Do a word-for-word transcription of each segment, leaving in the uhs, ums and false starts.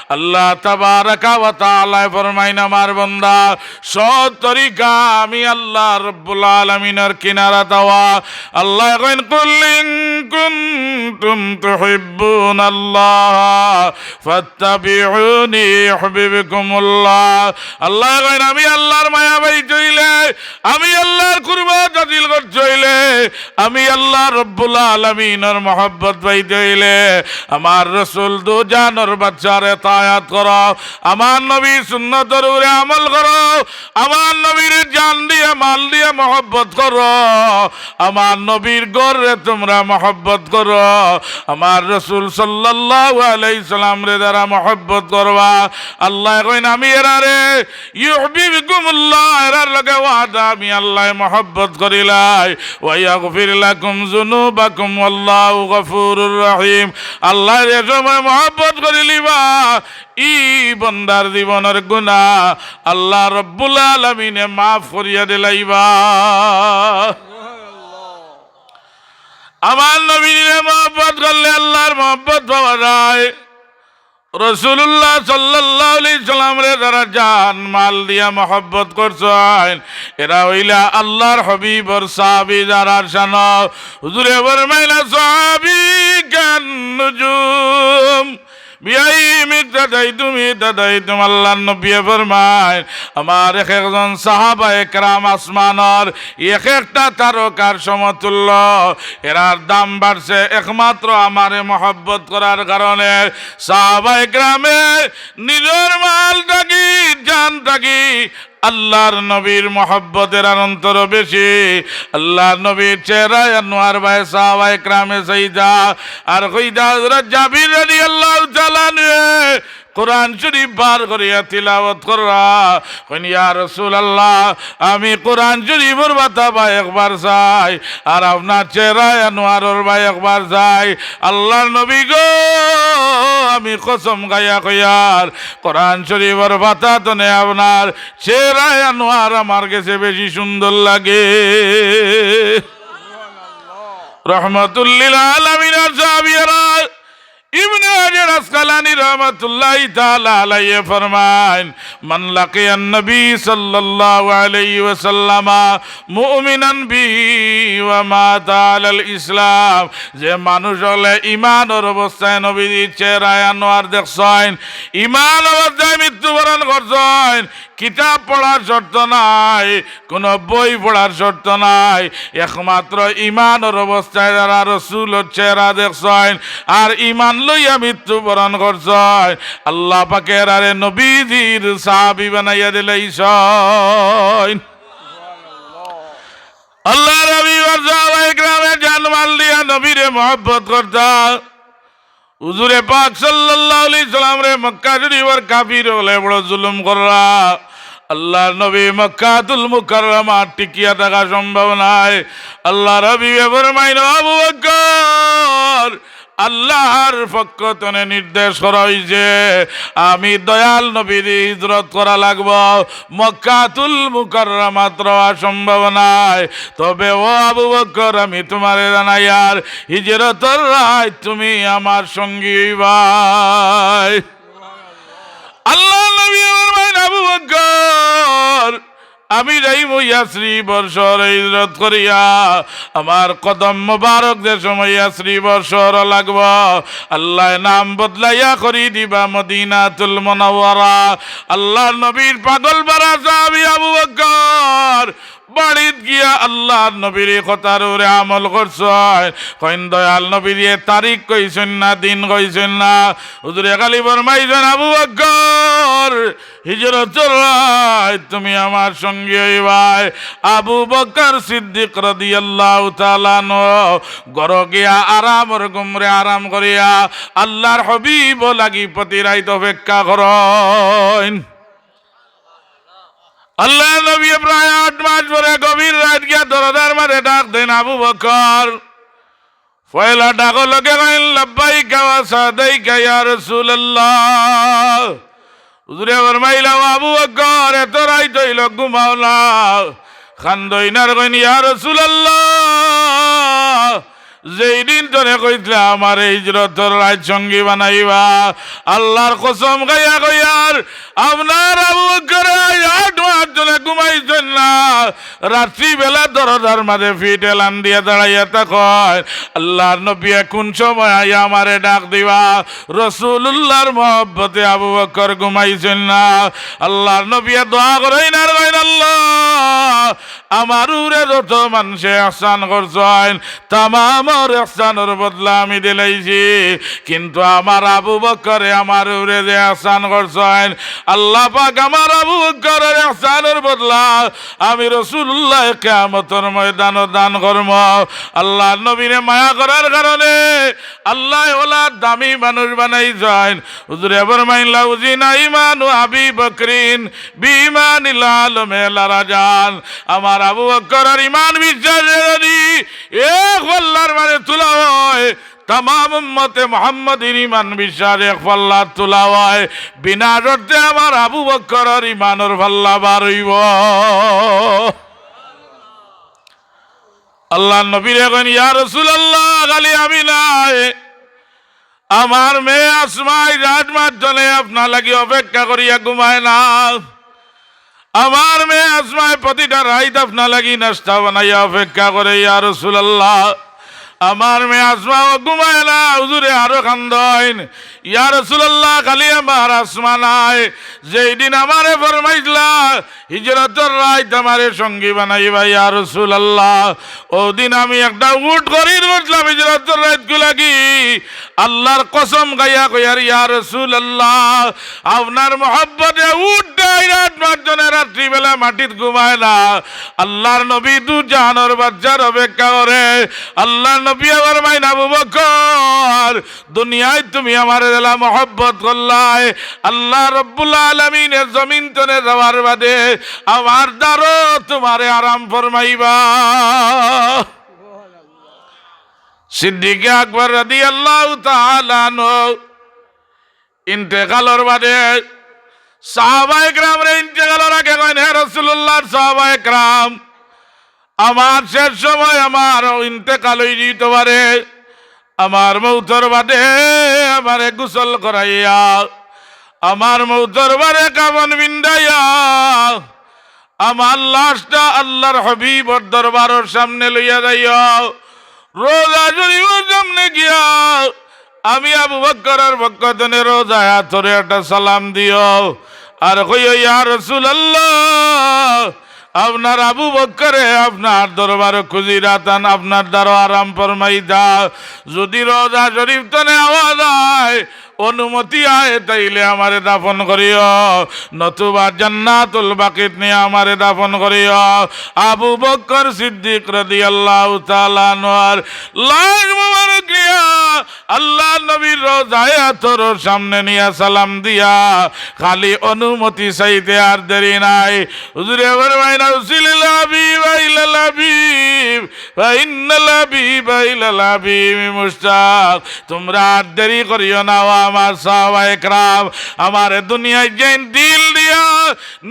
আল্লাহ তাবারাকা ওয়া তাআলায় ফরমাইন, আমার বান্দা, সৎ তরিকা আমি আল্লাহ রব্বুল আলামিনর কিনারাত আওয়া। আল্লায় কইন, "কুল ইন কুনতুম তুহিব্বুনাল্লাহ ফাত্তাবিউনি ইউহবিবকুমুল্লাহ।" আল্লায় কইন, "আমি আল্লাহর মায়া পাইতে অইলে, আমি আল্লাহর কুরবত হাসিল করতে অইলে, আমি আল্লাহ রব্বুল আলামিনর মহব্বত পাইতে অইলে, আমার রসুল দুজানর বাচ্চার এতায়াত করো, আমার নবীর সুন্নতর উপরে আমল করো, আমার নবীর জান দিয়া মাল দিয়া মহব্বত করো, আমার নবীর ঘররে তুমরা মহব্বত করো, আমার রসুল সাল্লাল্লাহু আলাইহি সাল্লামরে যারা মহব্বত করবা।" আল্লায় কইন, "আমি এরারে ইউহবিবকুমুল্লাহ, এরার লগে ওয়াদা আমি আল্লায় মহব্বত করিলাই। ওয়া ইয়াগফির লাকুম যুনুবাকুম ওয়াল্লাহু গফুরুর রহিম।" আল্লায় যে সময় মহব্বত করিলিবা, ই বন্দার জীবনর গুনাহ আল্লাহ রব্বুল আলামিনে মাফ করিয়া দিলাইবা। আমার নবীরে মহব্বত করলে আল্লাহর মহব্বত পাওয়া যায়। রাসূলুল্লাহ সাল্লাল্লাহু আলাইহি সাল্লামরে যারা জান মাল দিয়া মহব্বত করছইন, এরা অইলা আল্লাহর হাবিবর সাহাবী যারার শান। হুজুরে ফরমাইলা, "সাহাবী কান নুজুম, বিআইহিম ইক্তাদাইতুম ইহতাদাইতুম।" আল্লাহর নবীয়ে ফরমাইন, আমার এক একজন সাহাবা একরাম আসমানর এক একটা তারকার সমতুল্য। এরার দাম বাড়ছে একমাত্র আমারে মহব্বত করার কারণে। সাহাবা একরামে নিজর মাল থাকি, জান থাকি আল্লাহর নবীর মহব্বত এরার অন্তরো বেশি। আল্লাহর নবীর চেহারায় আনোয়ার বায় সাহাবা একরামে চাইতা। আর কইতা হযরত জাবির রাদিয়াল্লাহু তাআলা আনহু কোরআন শরীফ বার করিয়া তিলাওয়াত কররা। কইন, "ইয়া রাসূলুল্লাহ, আমি কোরআন শরীফর পাতা বায় একবার চাই, আর আপনার চেহারায় আনোয়ারর বায় একবার চাই।" আল্লাহর নবী গো, আমি কসম খাইয়া কইয়ার, কোরআন শরীফর পাতা তনে আপনার চেহারায় আনোয়ার আমার গেছে বেশি সুন্দর লাগে। রহমাতুল্লিল আলামিনর সাহাবী এরা। ইবনে হাজার আসকালানী রহমাতুল্লাহি তাআলা আলাইহি ফরমাইন, "মান লাকিয়ান নবী সাল্লাল্লাহু আলাইহি ওয়াসাল্লামা মুমিনান বি ওয়া মাতা আলাল ইসলাম।" যে মানুষ অকলে ইমানর অবস্থায় নবীজির চেহারায় আনোয়ার দেখছইন, ইমান অবস্থায় মৃত্যুবরণ করছইন, কিতাব পড়ার শর্ত নাই, কুনু বই পড়ার শর্ত নাই, একমাত্র ইমানর অবস্থায় যারা রসুলর চেহারা দেখছইন আর ইমান লইয়া মৃত্যুবরণ করছইন, আল্লাহ পাকে এরারে নবীজির সাহাবী বানাইয়া দিলাইছইন। আল্লাহর হাবিব আর সাহাবায়ে কেরামে জান মাল দিয়া নবীরে মহব্বত করতা। হুজুরে পাক সাল্লাল্লাহু আলাইহি সাল্লামরে মক্কা শরীফর কাফির অকলে বড় জুলুম কররা। আল্লাহর নবী মক্কাতুল মুকাররমাত টিকিয়া থাকা সম্ভব নায়। আল্লাহর হাবিবে ফরমাইন, "আবু বকর, আল্লাহর পক্ষ তনে নির্দেশ করা অইছে, আমি দয়াল নবীর হিজরত করা লাগবো, মক্কাতুল মুকাররমাত রওয়া সম্ভব নায়। তবে ও আবু বকর, আমি তুমারে জানাইয়ার, হিজরতর রাইত তুমি আমার সঙ্গী অইবায়।" আল্লাহর নবী ফরমাইন, "আবু বকর, আমি যাইমু ইয়াসরিবর শহরে হিজরত করিয়া, আমার কদম মোবারক যে সময় ইয়াসরিবর শহরো লাগবো, আল্লায় নাম বদলাইয়া করি দিবা মদিনাতুল মুনাওয়ারা।" আল্লাহর নবীর পাগল পারা সাহাবী আবু বকর বাড়িত গিয়া আল্লাহর নবীর ই কথার উপরে আমল করছইন। কইন, দয়াল নবীয়ে তারিখ কইছইন না, দিন কইছইন না। হুজুরে খালি ফরমাইছইন, "আবু বকর, হিজরতর রাইত তুমি আমার সঙ্গী অইবায়।" আবু বকর সিদ্দিক রাদিয়াল্লাহু তাআলা আনহু ঘরো গিয়া আরামর ঘুমরে আরাম করিয়া আল্লাহর হাবিব লাগি প্রতি রাইত অপেক্ষা করইন। আল্লাহর নবী প্রায় আট মাস পরে গভীর রাইত গিয়া দরজার মাঝে ডাক দেইন, "আবু বকর।" পয়লা ডাকো লগে কইন, "লাব্বাইকা ওয়া সাদাইকা ইয়া রাসূলুল্লাহ।" হুজুরে ফরমাইলা, "ও আবু বকর, এত রাইত অইলো, ঘুমাও না, কান্দইন।" আর কইন, "ইয়া রাসূলুল্লাহ, যেই দিন তনে কইছলা আমারে হিজরতর রাইত সঙ্গী বানাইবা, আল্লার কসম খাইয়া কইয়ার, আপনার আবু বকরে আইজ আট মাস তনে ঘুমাইছইন না। রাত্রি বেলা দরজার মাঝে ফিট এলান দিয়া দাঁড়াইয়া থাকইন, আল্লার নবীয়ে কুন সময় আইয়া আমারে ডাক দিবা। রসুলুল্লাহর মহব্বতে আবু বকর ঘুমাইছইন না। আল্লার নবীয়ে দোয়া করইন আর কইন, আল্লাহ, আমার উপরে যত মানষে এহসান করছইন, তামামর এহসানর বদলা আমি দিলাইছি, কিন্তু আমার আবু বকরে আমার উপরে যে এহসান করছইন, আল্লাহ পাক আমার আবু বকরর এহসানর বদলা আমি রসুলুল্লাহ কিয়ামতর ময়দানো দান করমু। আল্লার নবীরে মায়া করার কারণে আল্লায় অলা দামি মানুষ বানাইছইন। হুজুরে ফরমাইন, লাউ জিনা ইমানু আবি বকরিন বিইমানিল আলমে লারাজান। আমার আবু বকরর ইমান বিশ্বাসে যদি এক পাল্লার মাঝে তুলা অয়, তামাম উম্মতে মুহাম্মদীর ইমান বিশ্বাস এক পাল্লাত তুলা অয়, বিনা শর্তে আমার আবু বকরর ইমানর পাল্লা বার অইবো। আল্লার নবীরে কইন, ইয়া রাসুলাল্লাহ, খালি আমি নায়, আমার মেয়ে আসমা আইজ আট মাস তনে আপনার লাগি অপেক্ষা করিয়া ঘুমায় না। আমার মেয়ে আসমায় প্রতিটা রাইত আপনার লাগি নাস্তা বানাইয়া অপেক্ষা করে, ইয়া রাসুলাল্লাহ। আমার মেয়ে আসমা ঘুমায় না, হুজুরে আরো কান্দইন, ইয়া রাসুলাল্লাহ, খালি আমার আসমা নায়, যেই দিন আমারে ফরমাইছলা হিজরতর রাইত আমারে সঙ্গী বানাইবা, ইয়া রাসুলাল্লাহ, অউ দিন আমি একটা উট খরিদ করছলাম হিজরতর রাইতকু লাগি। আল্লার কসম খাইয়া কইয়ার, ইয়া রাসুলাল্লাহ, আপনার মহব্বতে উটটা আইজ আট মাস তনে রাত্রিবেলা মাটিত ঘুমায় না। আল্লার নবী দু জাহানর বাদশার অপেক্ষা করে। আল্লার নবীয়ে ফরমাইন, আবু বকর, দুনিয়াত তুমি আমারে যেলা মহব্বত করলায়, আল্লাহ রব্বুল আলামিনে জমিন তনে যাওয়ার বাদে আমার দ্বারো তুমারে আরাম ফরমাইবা। সিদ্দিকে আকবর রাদিয়াল্লাহু তাআলা আনহু ইন্তেকালর বাদে সাহাবায়ে কেরামরে ইন্তেকালর আগে কইন, হে রাসুলুল্লাহর সাহাবায়ে কেরাম, আমার শেষ সময় আমার ইন্তেকাল অইযিতো পারে, আমার মউতর বাদে আমারে গোসল করাইয়া, আমার মউতর বাদে কাফন পিন্দাইয়া, আমার লাশটা আল্লার হাবিবর দরবারর সামনে লইয়া যাইও। রওজা শরিফর সামনে গিয়া আমি আবু বকরর পক্ষ তনে রওজায়ে আতরে একটা সালাম দিও, আর কইও, ইয়া রাসুলাল্লাহ, আপনার আবু বকরে আপনার দরবারো খুজিরা তান, আপনার দ্বারো আরাম ফরমাইতা। যুদি রওজা শরিফ তনে আওয়াজ আয়, অনুমতি আয়, তাইলে আমারে দাফন করিও, নতুবা জান্নাতুল বাকিত নিয়া আমারে দাফন করিও। আবু বকর সিদ্দিক রাদিয়াল্লাহু তাআলা আনহুর লাশ মুবারক নিয়া আল্লার নবীর রওজায়ে আতরর সামনে নিয়া সালাম দিয়া খালি অনুমতি চাইতে আর দেরি নাই। হুজুরে ফরমাইন, আউসিলিল হাবিবা ইলাল হাবিব, ফাইন্নাল হাবিবা ইলাল হাবিবি মুশতাক। তুমরা আর দেরি করিও না, ও আমার সাহাবায়ে কেরাম, আমারে দুনিয়াত যেইন দিল দিয়া,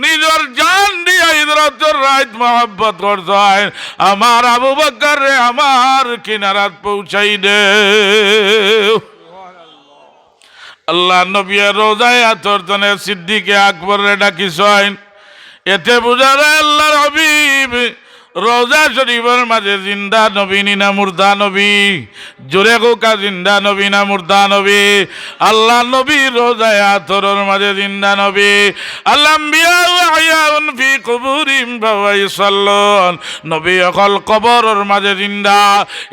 নিজর জান দিয়া হিজরতর রাইত মহব্বত করছইন, আমার আবু বকররে আমার কিনারাত পৌঁছাই দেও। আল্লার নবীয়ে রওজায়ে আতর তনে সিদ্দিকে আকবররে ডাকিছইন। এতে বুঝা যায় আল্লার হাবিব রওজা শরিফর মাঝে জিন্দা নবী নি না মুর্দা নবী? জোরে কউক্কা, জিন্দা নবী না মুর্দা নবী? আল্লার নবী রওজায়ে আতরর মাঝে জিন্দা নবী। আল আম্বিয়াউ আহইয়াউন ফি কুবুরিহিম ফাহুয়া ইউসাল্লুন। নবী অকল কবরর মাঝে জিন্দা,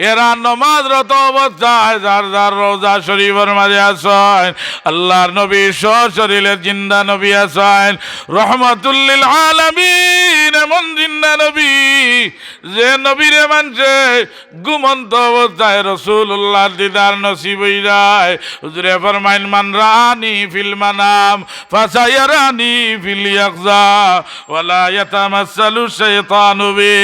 এরা নমাজরত অবস্থায় যার যার রওজা শরিফর মাঝে আছইন। আল্লার নবী সশরীরে জিন্দা নবী আছইন, রহমাতুল লিল আলামিন, এমন জিন্দা নবী, যে নবীরে মানষে ঘুমন্ত অবস্থায় রাসুলুল্লাহর দিদার নসিব অই যায়। হুজুরে ফরমাইন, মান রাআনি ফিল মানাম ফাসায়ারানি ফিল ইয়াকজা ওয়ালা ইয়াতামাসসালু শাইতানু বি।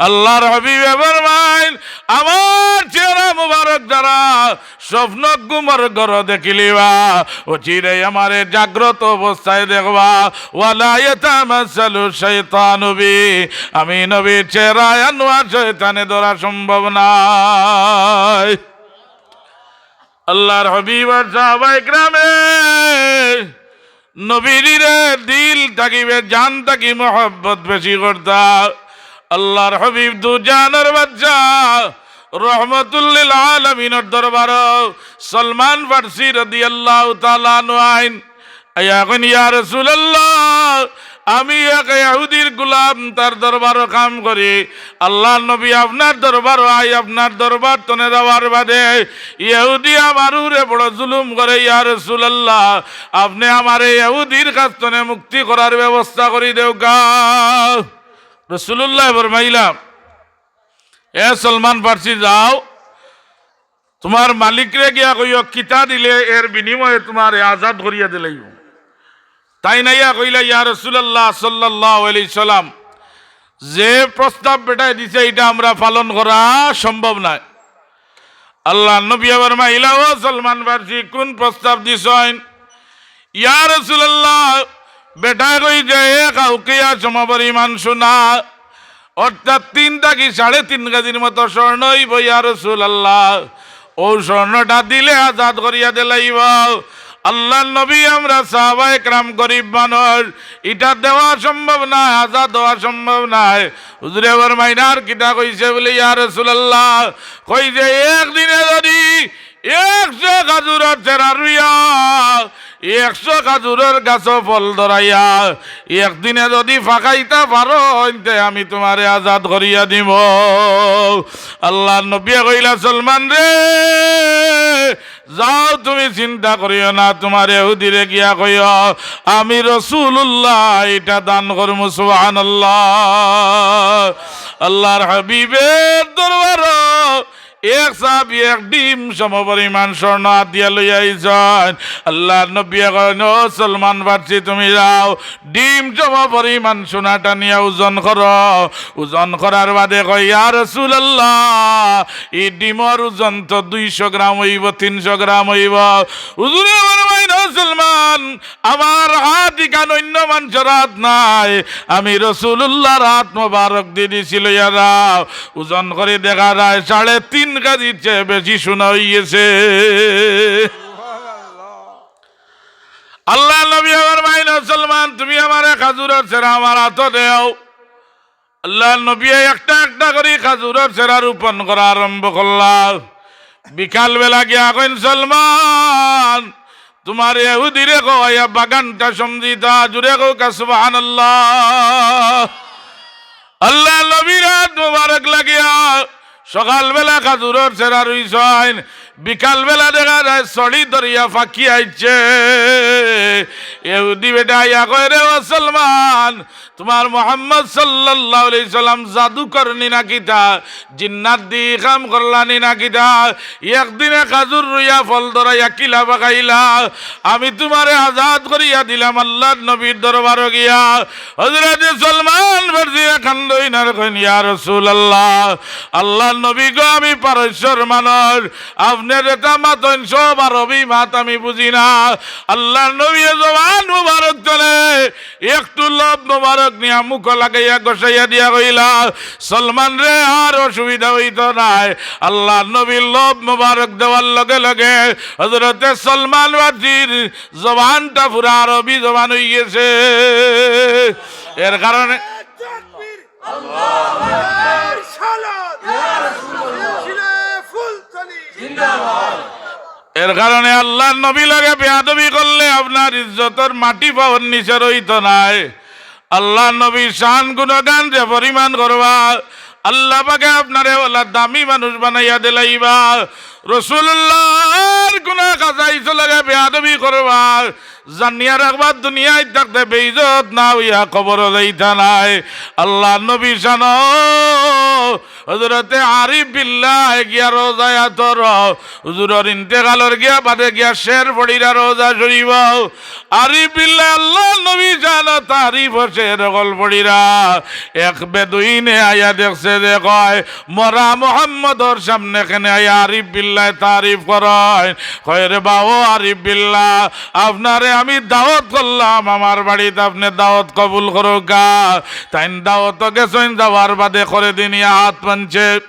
আল্লার হাবিবে ফরমাইন, আমার চেহারা মুবারক যারা স্বপ্ন ঘুমর ঘরো দেখিলিবা, অচিরেই আমারে জাগ্রত অবস্থায় দেখবা। ওয়ালা ইয়াতামাসসালু শাইতানু বি, আমি নবীর চেহারা আনোয়ার শয়তানে ধরা সম্ভব নায়। আল্লাহর হাবিব আর সাহাবায়ে কেরামে নবীজিরে দিল থাকি বে-, জান থাকি মহব্বত বেশি করতা। আল্লাহর হাবিব দুজাহানর বাদশা রহমতুল্লিল আলামিনর দরবারো সলমান ফার্সি রাদিয়াল্লাহু তাআলা আনহু আইন। আইয়া কইন, "ইয়া রাসূলুল্লাহ, আমি এক ইহুদির গোলাম, তার দরবারো কাম করি। আল্লাহর নবী, আপনার দরবারো আই, আপনার দরবার তনে যাওয়ার বাদে ইহুদি আমার উপরে বড় জুলুম করে, ইয়া রাসূলুল্লাহ, আপনে আমারে ইহুদির কাছ তনে মুক্তি করার ব্যবস্থা করি দেউক্কা।" রাসূলুল্লাহ ফরমাইলা, "এ সলমান ফার্সি, যাও, তুমার মালিকরে গিয়া কইও, কিতা দিলে এর বিনিময়ে তুমারে আজাদ করিয়া দিলাইবো।" তাইন আইয়া কইলা, "ইয়া রাসূলুল্লাহ সাল্লাল্লাহু আলাইহি সাল্লাম, যে প্রস্তাব বেটায় দিছে, ইটা আমরা পালন করা সম্ভব নায়।" আল্লাহর নবী আবার মাইলা, "ও সলমান ফার্সি, কুন প্রস্তাব দিছইন?" "ইয়া রাসূলুল্লাহ, বেটায় কইছে, এ কাউকিয়া সমপরিমাণ সোনা, অর্থাৎ তিন থাকি সাড়ে তিন কেজির মতো স্বর্ণ অইবো, ইয়া রাসূলুল্লাহ। অউ স্বর্ণটা দিলে আজাদ করিয়া দিলাইবো।" আল্লাহর নবী, আমরা সাহাবায়ে কেরাম গরিব মানুষ, ইটা দেওয়া সম্ভব নায়, আজাদ দেওয়া সম্ভব নায়। হুজুরে ফরমাইন, "আর কিতা কইছে?" বলে, "ইয়া রাসূলুল্লাহ, কইছে একদিনে যদি একশো খাজুরর চেরা রুইয়া, একশো খাজুরর গাছো ফল ধরাইয়া, একদিনে যদি ফাকাইতা পারইন, তে আমি তুমারে আজাদ করিয়া দিমু।" আল্লাহর নবীয়ে কইলা, "সলমান রে, যাও, তুমি চিন্তা করিও না, তুমার ইহুদিরে গিয়া কইও, আমি রাসূলুল্লাহ ইটা দান করমু।" সুবহানাল্লাহ। আল্লাহর হাবিবের দরবারো এক সাহাবী এক ডিম সমপরিমাণ স্বর্ণ আতিয়া লইয়া আইছইন। আল্লাহর নবীয়ে কইন, "ও সলমান ফার্সি, তুমি যাও, ডিম সমপরিমাণ সোনাটা নিয়া ওজন করো।" ওজন করার বাদে কয়, "ইয়া রাসূলুল্লাহ, ই ডিমর ওজন তো দুইশো গ্রাম অইবো, তিনশো গ্রাম অইবো।" হুজুরে ফরমাইন, "ও সলমান, আমার আত ইখান অইন্য মানষর আত নায়, আমি রাসূলুল্লাহর আত মোবারক দি দিছি, লইয়া যাও।" ওজন করি দেখা যায় সাড়ে তিন কেজির চেয়ে বেশি সোনা অইগেছে। আল্লাহর নবীয়ে ফরমাইন, "ও সলমান, তুমি আমারে খাজুরর চেরা আমার আতো দেও।" আল্লাহর নবীয়ে একটা একটা করি খাজুরর চেরা রোপণ করা আরম্ভ করলা। বিকালবেলা গিয়া কইন, "সলমান, তুমার ইহুদিরে কওয়াইয়া বাগানটা সমজিতা।" জুরে কউক্কা সুবহানাল্লাহ। আল্লাহর নবীর আত মোবারক লাগিয়া সকালবেলা খাজুরর চেরা রুইছইন, বিকালবেলা দেখা যায় ছড়ি ধরিয়া পাখি আইছে। ইহুদি বেটা আইয়া কয়, "রে ও সলমান, তুমার মুহাম্মদ সাল্লাল্লাহু আলাইহি সাল্লাম জাদু করনি না কিতা? জিন্নাত দি কাম করলানি না কিতা? একদিনে খাজুর রুইয়া ফল ধরাইয়া কিলা পাকাইলা? আমি তুমারে আজাদ করিয়া দিলাম আল্লাহর নবীর দরবারো গিয়া।" হযরতে সলমান ফার্সিয়ে কান্দইন আর কইন, "ইয়া রাসূলুল্লাহ, আল্লাহর নবী গো, আমি পারস্যর মানুষ, আপনে যেটা মাতইন সব আরবি মাত, আমি বুঝি না।" আল্লাহর নবীয়ে জবান মুবারক তনে একটু লব মোবারক নিয়া মুখো লাগাইয়া ঘষাইয়া দিয়া কইলা, "সলমান রে, আর অসুবিধা অইতো নায়।" আল্লাহর নবীর লব মোবারক দেওয়ার লগে লগে হযরতে সলমান ফার্সির জবানটা পুরা আরবি জবান অইগেছে। এর কারণে এর কারণে আল্লাহর নবী লগে বেয়াদবি করলে আপনার ইজ্জতর মাটি পাওর নিচে রইতো নায়। আল্লাহর নবীর শান গুণগান যে পরিমাণ করবা, আল্লাহ পাকে আপনারে অলা দামি মানুষ বানাইয়া দিলাইবা। রাসূলুল্লাহর কুনু খাছাইছ লগে বেয়াদবি করবা, জানিয়া রাখবা, দুনিয়াত থাকতে বেইজ্জত না অইয়া কবরো যাইতা নায়। আল্লাহর নবীর শানো হযরতে আরিফ বিল্লাহ গিয়া রওজায়ে আতহর, হুজুরর ইন্তেকালর গিয়া বাদে গিয়া শের পড়িরা রওজা শরীফো। আরিফ বিল্লাহ আল্লাহর নবীর শানো তারিফো শের অকল পড়িরা। এক বেদুইনে আইয়া দেখছে যে কয়, মরা মুহাম্মদর সামনে কেনে আইয়া আরিফ বিল্লাহ বিল্লায় তারিফ করইন। কয়, "রে বা ও আরিফ বিল্লাহ, আপনারে আমি দাওয়াত করলাম আমার বাড়িত, আপনে দাওয়াত কবুল করউক্কা।" তাইন দাওয়াতো গেছইন, যাওয়ার বাদে করে দিনিয়া হাত বানছে।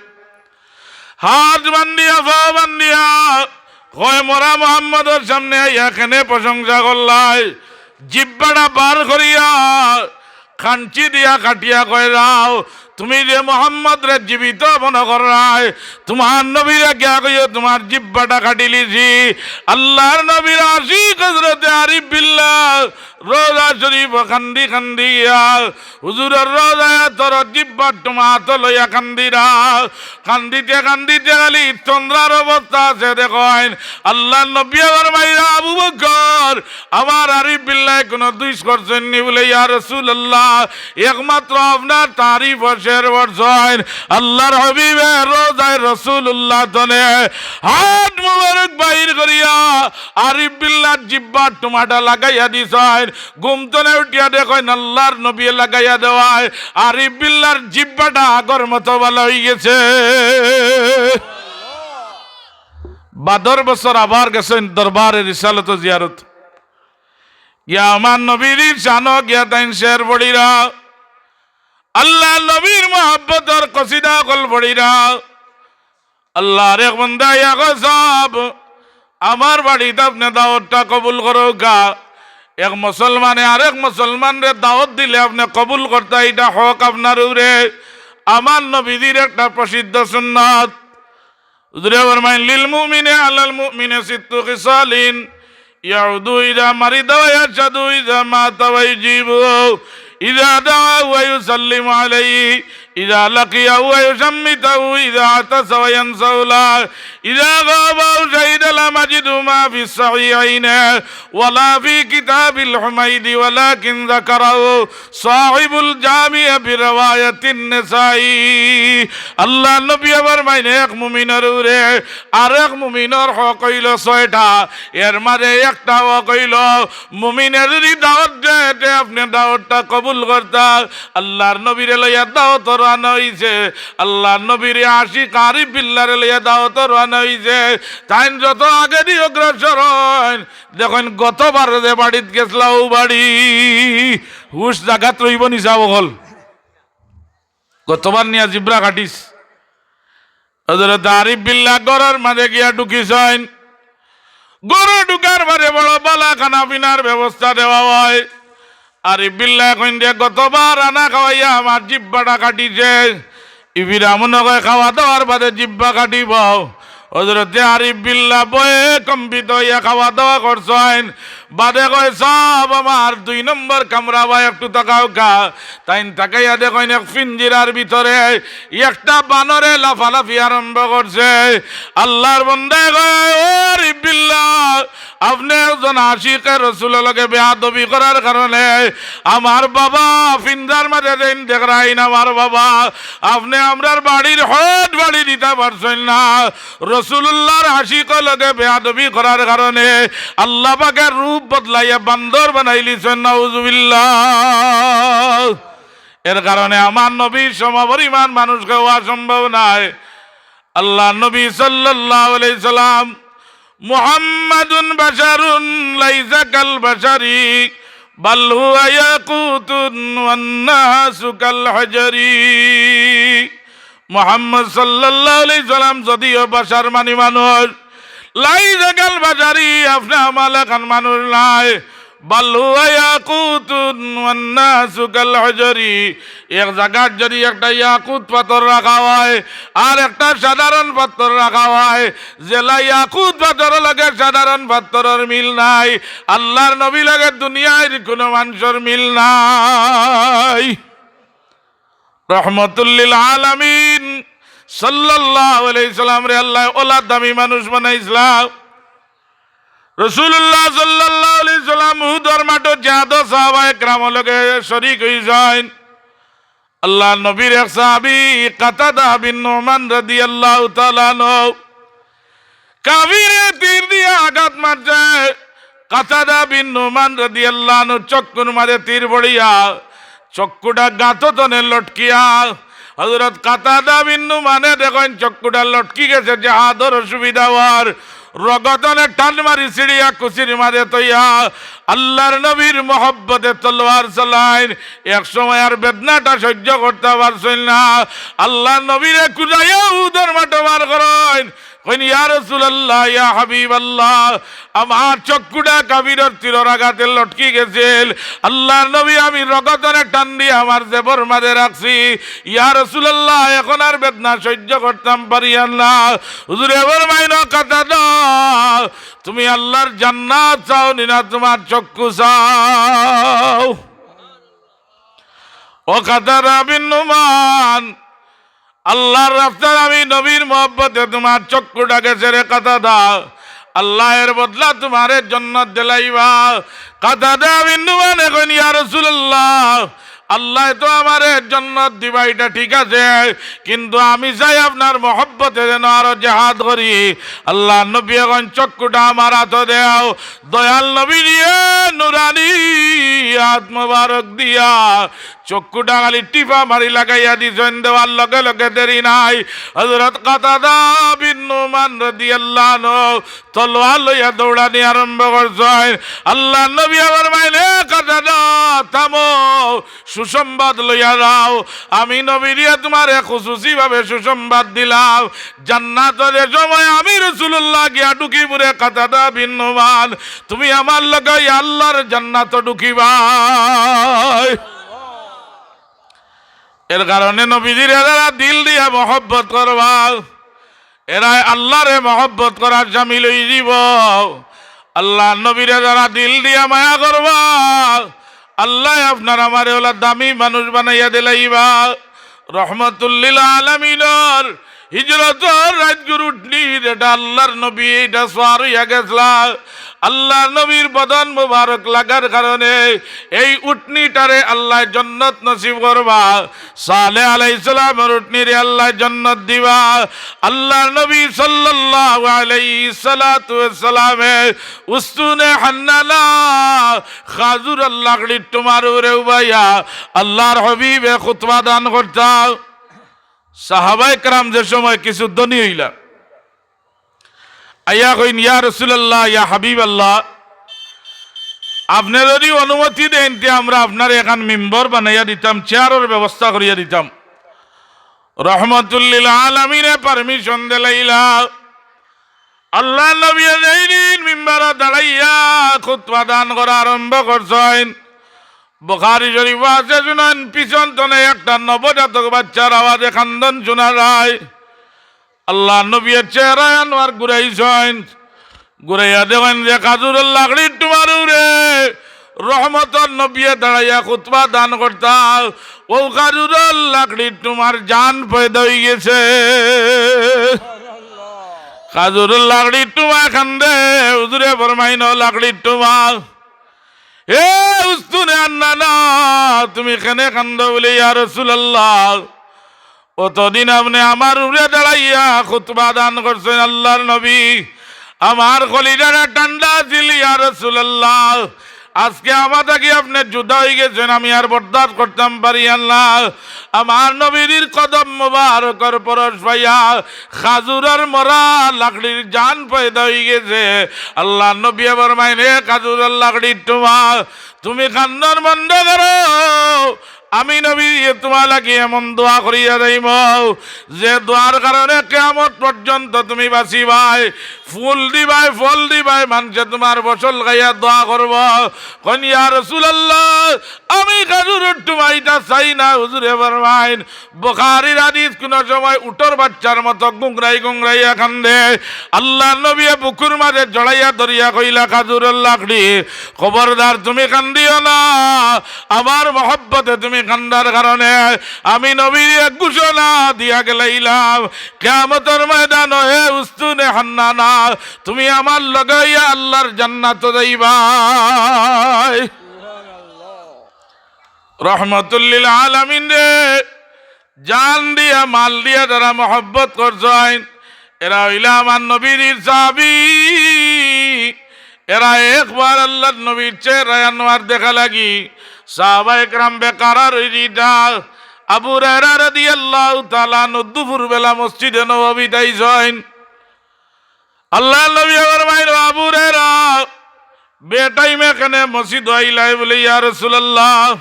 হাত বান্ধিয়া, পাও বান্ধিয়া, কয়, "মরা মোহাম্মদর সামনে আইয়া কেনে প্রশংসা করলায়?" জিব্বাটা বার করিয়া, কাঞ্চি দিয়া কাটিয়া কয়, "যাও, তুমি যে মোহাম্মদরে জীবিত মনো কররায়, তুমার নবীরে গিয়া কইও, তুমার জিব্বাটা কাটিলিছি।" আল্লার নবীর আশিক হযরতে আরিফ বিল্লাহ রওজা শরীফো কান্দি কান্দিয়া হুজুরর রওজায় আতরর জিব্বার টুমা আতো লইয়া কান্দিরা। কান্দিতে কান্দিতে খালি তন্দ্রার অবস্থা আছে দেখইন। আল্লার নবীয়ে ফরমাইরা, "আবু বকর, আমার আরিফ বিল্লায় কুনু দুষ করছইন নি?" বলে, "ইয়া রাসূলুল্লাহ, একমাত্র আপনার তারিফ ও শের পড়ছইন।" আল্লার হাবিবে রওজায় রাসূলুল্লাহ তনে হাত মুবারক বাইর করিয়া আরিফ বিল্লার জিব্বার টুমাটা লাগাইয়া দিছইন। ঘুম তনে উঠিয়া দেখইন আল্লার নবীয়ে লাগাইয়া দেওয়ায় আরিফ বিল্লার জিব্বাটা আগর মতো ভালা অইগেছে। বাদর বছর আবার গেছইন দরবারে রিসালতো জিয়ারত। গিয়া আমার নবীর শানো গিয়া তাইন শের পড়িরা, আল্লার নবীর মহব্বতর কসিদা অকল পড়িরা। আল্লার এক বান্দায় কয়, "সাব, আমার বাড়িত আপনে দাওয়াতটা কবুল করউক্কা।" এক মুসলমানে আরেক মুসলমানরে দাওয়াত দিলে আপনে কবুল করতা, ইটা হক আপনার উপরে। আমার নবীজির একটা প্রসিদ্ধ সুন্নত। হুজুরে ফরমাইন, "লিল মুমিনি আলাল মুমিনি সিত্তু খিসালিন, ইয়াউদু ইযা মারিদা ওয়া ইয়াশহাদু ইযা মাতা ওয়া ইউজিবু ইযা দাআ ওয়া ইউসাল্লিমু আলাইহি, ইযা লাকিয়াহু ওয়া ইউশাম্মিতাহু, ইযা আতাসা ওয়া ইয়ানসাহুল্লাহ, ইযা গাবা আও শাহিদা লাম আজিদহু মা ফিস সাহিহাইনি ওয়ালা ফি কিতাবিল হুমাইদি ওয়ালাকিন যাকারাহু সাহিবুল জামি বিরিওয়ায়াতিন নাসাই।" আল্লার নবীয়ে ফরমাইন, এক মুমিনর উপরে আরেক মুমিনর হক অইলো ছয়টা, এর মাঝে একটা হক অইলো মুমিনে যদি দাওয়াত দেয়, তে আপনে দাওয়াতটা কবুল করতা। আল্লার নবীরে লইয়া দাওয়াতো রওয়ানা অইছে, আল্লার নবীর আশিক আরিফ বিল্লারে লইয়া দাওয়াতো রওয়ানা অইছে। তাইন যত আগেদি অগ্রসর অইন, দেখইন গতবার যে বাড়িত গেছলা অউ বাড়ি, হুশ জাগাত রইবো নি সাব অকল? গতবার নিয়া জিব্রা কাটিছ। হযরত আরিফ বিল্লাহ ঘরর মাঝে গিয়া ঢুকিছইন। ঘরো ঢুকার বাদে বড় ভালা খানা পিনার ব্যবস্থা দেওয়া অয়। আরিফ বিল্লায় কইন যে, "গতবার রানা খাওয়াইয়া আমার জিব্বাটা কাটিছে, ইবিরা মনো কয় খাওয়া দাওয়ার বাদে জিব্বা কাটিবো।" হযরতে আরিফ বিল্লাহ ভয়ে কম্পিত অইয়া খাওয়া দাওয়া করছইন। বাদে কয়, "সাব, আমার দুই নম্বর কামরা বা একটু তাকাউক্কা।" তাইন তাকাইয়া দেখইন এক পিঞ্জিরার ভিতরে একটা বানরে লাফালাফি আরম্ভ করছে। আল্লার বন্দায় কয়, "ও আরিফ বিল্লাহ, আপনে একজন আশিকে রসুলর লগে বেয়াদবি করার কারণে আমার বাবা পিঞ্জার মাঝে যেইন দেখরাইন আমার বাবা, আপনে আমরার বাড়ির হদ বাড়ি দিতা পারছইন না। রসুলুল্লাহর আশিকর লগে বেয়াদবি করার কারণে আল্লাহ পাকে রূপ বদলাইয়া বান্দর বানাইলিছইন, নাউজুবিল্লাহ।" এর কারণে আমার নবীর সমপরিমাণ মানুষ কেউ অওয়া সম্ভব নায়। আল্লার নবী সাল্লাল্লাহু আলাইহি সাল্লাম, "মুহাম্মাদুন বাশারুন লাইসা কাল বাশারি, বাল হুয়া ইয়াকুতুন ওয়ান নাসু কাল হাজারি।" মুহাম্মদ সাল্লাল্লাহু আলাইহি সাল্লাম যদিও বাশার মানি মানুষ, লাইসা কাল বাশারি, আপনে আমার লাখান মানুষ নায়। বাল হুয়া ইয়াকুতুন ওয়ান নাসু কাল হাজারি। এক জাগাত যদি একটা ইয়াকুত পাথর রাখা অয়, আর একটা সাধারণ পাথর রাখা অয়, যেলা ইয়াকুত পাথরর লগে সাধারণ পাথরর মিল নাই, আল্লার নবীর লগে দুনিয়ার কুনু মানষর মিল নাই। রহমতুল্লিল আলামিন সাল্লাল্লাহু আলাইহি সাল্লামরে আল্লায় অলা দামি মানুষ বানাইছলা। রাসুলুল্লাহ সাল্লাল্লাহু আলাইহি সাল্লাম উহুদর মাঠো জিহাদো সাহাবায়ে কেরামর লগে শরিক অইছইন। আল্লার নবীর এক সাহাবী কাতাদা বিন নুমান রাদিয়াল্লাহু তাআলা আনহু কাফিরে তীর দিয়া আঘাত মারছে। কাতাদা বিন নুমান রাদিয়াল্লাহু আনহুর চক্ষুর মাঝে তীর পড়িয়া চক্ষুটা গাঁতো তনে লটকিয়া হযরত কাতাদা বিন নুমানে দেখইন চক্ষুটা লটকি গেছে, জেহাদর অসুবিধা অওয়ার, রগতনে টান মারি ছিড়িয়া কুছির মাঝে থইয়া আল্লাহর নবীর মহব্বতে তলোয়ার চালাইন। এক সময় আর বেদনাটা সহ্য করতা পারছইন না, আল্লাহর নবীরে কুদাইয়া উহুদর মাঠো বার করইন। কইন, "ইয়া রাসূলুল্লাহ, ইয়া হাবিবাল্লাহ, আমার চক্ষুটা কাফিরর তীরর আঘাতে লটকি গেছিল। আল্লাহর নবী, আমি রগতনে টান দিয়া আমার জেবর মাঝে রাখছি। ইয়া রাসূলুল্লাহ, এখন আর বেদনা সহ্য করতাম পারিয়ার না।" হুজুরে ফরমাইন, "ও কাতাদা, তুমি আল্লাহর জান্নাত চাও নি না তুমার চক্ষু চাও?" ও কাতাদা বিন নুমান, আল্লাহর রাস্তার আমি নবীর মহব্বতে তুমার চক্ষুটা গেছে রে কাতাদা। আল্লাহ এর বদলা তুমারে জন্নত দিলাইবা। কাতাদা বিন নুমানে কইন, "ইয়া রাসূলুল্লাহ, আল্লাহ তো আমারে জন্নত দিবা, ইটা ঠিক আছে, কিন্তু আমি চাই আপনার মহব্বতে যেন আরো জেহাদ করি।" আল্লাহর নবী এখন চক্ষুটা আমার আতো দেও। দয়াল নবীজিয়ে নুরানি আত মোবারক দিয়া চক্ষুটা খালি টিপা মারি লাগাইয়া দিছইন, দেওয়ার লগে লগে দেরি নাই। হযরত কাতাদা বিন নুমান রাদিয়াল্লাহু আনহু তলোয়ার লইয়া দৌড়ানি আরম্ভ করছইন। আল্লাহর নবী আবার মাইনে, "কাতাদা, থামো, সুসংবাদ লইয়া যাও। আমি নবীজিয়ে তুমারে খুসুসি ভাবে সুসংবাদ দিলাম। জান্নাতো যে সময় আমি রাসূলুল্লাহ গিয়া ঢুকিমু রে কাতাদা বিন নুমান, তুমি আমার লগে আল্লাহর জান্নাতো ঢুকিবায়।" এর কারণে নবীজিরে যারা দিল দিয়া মহব্বত করবা, এরাই আল্লাহরে মহব্বত করার শামিল অইযিবো। আল্লাহর নবীরে যারা দিল দিয়া মায়া করবা, আল্লায় আপনার আমারে ওলা দামি মানুষ বানাইয়া দিলাইবা। রহমতুল্লিল আলামিনর হিজরতর রাইতগুর উটনির, ইটা আল্লাহর নবী, ইটা সওয়ার অইয়া গেছলা। আল্লাহর নবীর বদন মোবারক লাগার কারণে এই উটনিটারে আল্লায় জন্নত নসিব করবা। সালেহ আলাইহিস সালামর উটনিরে আল্লায় জন্নত দিবা। আল্লাহর নবী সাল্লাল্লাহু আলাইহি সালাতু ওয়াস সালামে উস্তুনে হান্নানা খাজুরর লাকড়ির টুমার উপরে উবাইয়া আল্লাহর হাবিবে খুতবা দান করতা। সাহাবায়ে কেরাম যে সময় কিছু ধনী অইলা, আইয়া কইন, "ইয়া রাসূলুল্লাহ, ইয়া হাবিবাল্লাহ, আপনে যদি অনুমতি দেইন, তে আমরা আপনারে এখান মিম্বর বানাইয়া দিতাম, চেয়ারর ব্যবস্থা করিয়া দিতাম।" রহমতুল্লিল আলামিনে permission দিলাইলা। আল্লাহর নবী যেই দিন মিম্বরো দাঁড়াইয়া খুতবা দান করা আরম্ভ করছইন, বুখারী শরীফো আছে, শুনইন, পিছন তনে একটা নবজাতক বাচ্চার আওয়াজে কান্দন শুনা যায়। আল্লাহর নবীয়ে চেহারায় আনোয়ার ঘুরাইছইন, ঘুরাইয়া দেখইন যে খাজুরর লাকড়ির টুমার উপরে রহমতর নবীয়ে দাঁড়াইয়া খুতবা দান করতা, অউ খাজুরর লাকড়ির টুমার জান পয়দা অইগেছে। খাজুরর লাকড়ির টুমায় কান্দে, হুজুরে ফরমাইন, "ও লাকড়ির টুমা, এ উস্তুনে হান্নানা, তুমি কেনে কান্দো?" বলে, "ইয়া রাসূলুল্লাহ, অতদিন আপনে আমার উপরে দাঁড়াইয়া খুতবা দান করছইন আল্লাহর নবী, আমার কলিজাটা ঠান্ডা আছিল, ইয়া রাসূলুল্লাহ। আজকে আমার থাকি আপনে জুদা অইগেছইন, আমি আর বরদাস্ত করতাম পারিয়ার না।" আমার নবীজির কদম মোবারকর পরশ পাইয়া খাজুরর মরা লাকড়ির জান পয়দা অইগেছে। আল্লাহর নবীয়ে ফরমাইন, "এ খাজুরর লাকড়ির টুমা, তুমি কান্দন বন্ধ করো, আমি নবীয়ে তুমার লাগি এমন দোয়া করিয়া যাইমু, যে দোয়ার কারণে কিয়ামত পর্যন্ত তুমি বাঁচিবায়, ফুল দিবায়, ফল দিবায়, মানষে তুমার ফসল খাইয়া দোয়া করবো।" কইন, "ইয়া রাসূলুল্লাহ, আমি খাজুরর টুমা ইতা চাই না।" হুজুরে ফরমাইন, বুখারীর হাদিস, কুনু সময় উটর বাচ্চার মতো গুংরাই গুংরাইয়া কান্দে। আল্লাহর নবীয়ে বুকুর মাঝে জড়াইয়া ধরিয়া কইলা, "খাজুরর লাকড়ি, খবরদার তুমি কান্দিও না। আমার মহব্বতে তুমি কান্দার কারণে আমি নবীয়ে ঘোষণা দিয়া গেলাইলাম, কিয়ামতর ময়দানো, হে উস্তুনে হান্নানা, তুমি আমার লগে অইয়া আল্লাহর জান্নাতো যাইবায়।" রহমতুল্লিল আলামিনরে জান দিয়া, মাল দিয়া যারা মহব্বত করছইন, এরা অইলা আমার নবীর সাহাবী। এরা একবার আল্লাহর নবীর চেহারায় আনোয়ার দেখা লাগি সাহাবায়ে কেরাম বেকারার অইযিতা। আবু হুরায়রা রাদিয়াল্লাহু তাআলা আনহু দুপুর বেলা মসজিদে নববীত আইছইন। আল্লাহর নবীয়ে ফরমাইন, "ও আবু হুরায়রা, বেটাইমে কেনে মসজিদো আইলায়?" বলে, "ইয়া রাসূলুল্লাহ,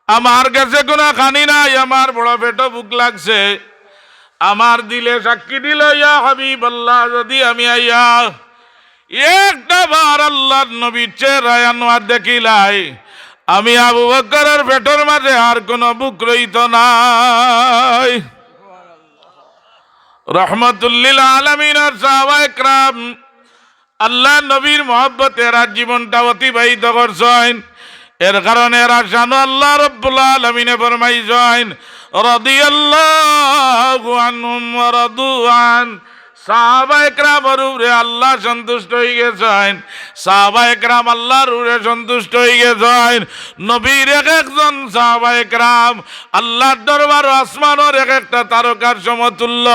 আমার গেছে কুনু খানি নাই, আমার বড় পেটো ভুক লাগছে।" আমার দিলে সাক্ষী দিল, ইয়া হাবিবাল্লাহ, যুদি আমি আইয়া একটা বার আল্লাহর নবীর চেহারা আনোয়ার দেখিলাই, আমি আবু বকরর পেটর মাঝে আর কুনু ভুক রইতো নায়। রহমতুল্লিল আলামিনর সাহাবা একরাম আল্লাহর নবীর মহব্বতে এরা জীবনটা অতিবাহিত করছইন। এর কারণে এরা শানো আল্লাহ রব্বুল আলামিনে ফরমাইছইন, "রাদিয়াল্লাহু আনহুম ওয়া রাদু আন।" সাহাবা একরামর উপরে আল্লাহ সন্তুষ্ট অইগেছইন। সাহাবা একরাম আল্লাহর উপরে সন্তুষ্ট অইগেছইন। নবীর এক একজন সাহাবা একরাম আল্লাহর দরবার আসমানর এক একটা তারকার সমতুল্য।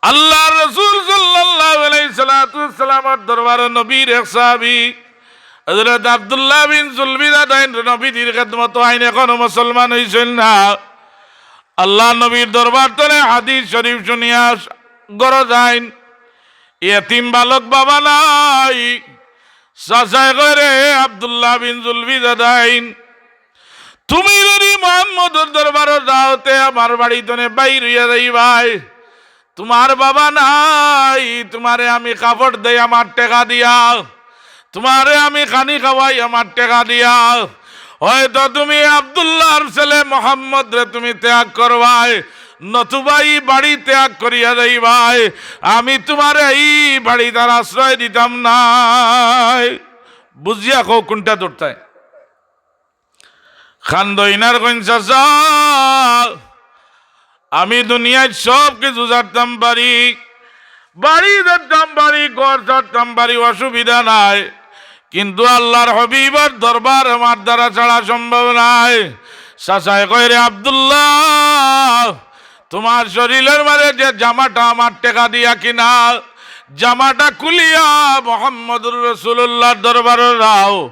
আল্লাহর রাসূল সাল্লাল্লাহু আলাইহি সালাতু ওয়াসসালামর দরবারো নবীর এক সাহাবী হযরত আব্দুল্লাহ বিন জুলবিজাদাইন নবীজির খেদমতো আইন, এখনো মুসলমান অইছইন না। আল্লাহর নবীর দরবার তনে হাদিস শরীফ শুনিয়া ঘরো যাইন। এতিম বালক, বাবা নাই। চাচায় কয়, "রে আব্দুল্লাহ বিন জুলবিজাদাইন, তুমি যুদি মুহাম্মদর দরবারো যাও, তে আমার বাড়ি তনে বাইর অইয়া যাইবায়। তুমার বাবা নাই, তুমারে আমি কাপড় দেই আমার টেকা দিয়া, তুমারে আমি খানি খাওয়াই আমার টেকা দিয়া। হয়তো তুমি আব্দুল্লাহর ছেলে মুহাম্মদরে তুমি ত্যাগ করবায়, নতুবা ই বাড়ি ত্যাগ করিয়া যাইবায়। আমি তুমারে ই বাড়িত আর আশ্রয় দিতাম নায়।" বুঝিয়া কও কুনটা ধরতায়। কান্দইন আর কইন, "চাচা, আমি দুনিয়াত সব কিছু ছাড়তাম পারি, বাড়ি ছাড়তাম পারি, ঘর ছাড়তাম পারি, অসুবিধা নাই, কিন্তু আল্লাহর হাবিবর দরবার আমার দ্বারা ছাড়া সম্ভব নায়।" চাচায় কয়, "রে আব্দুল্লাহ, তুমার শরীলর মাঝে যে জামাটা আমার টেকা দিয়া কিনা, জামাটা খুলিয়া মুহাম্মদুর রাসূলুল্লাহর দরবারো যাও,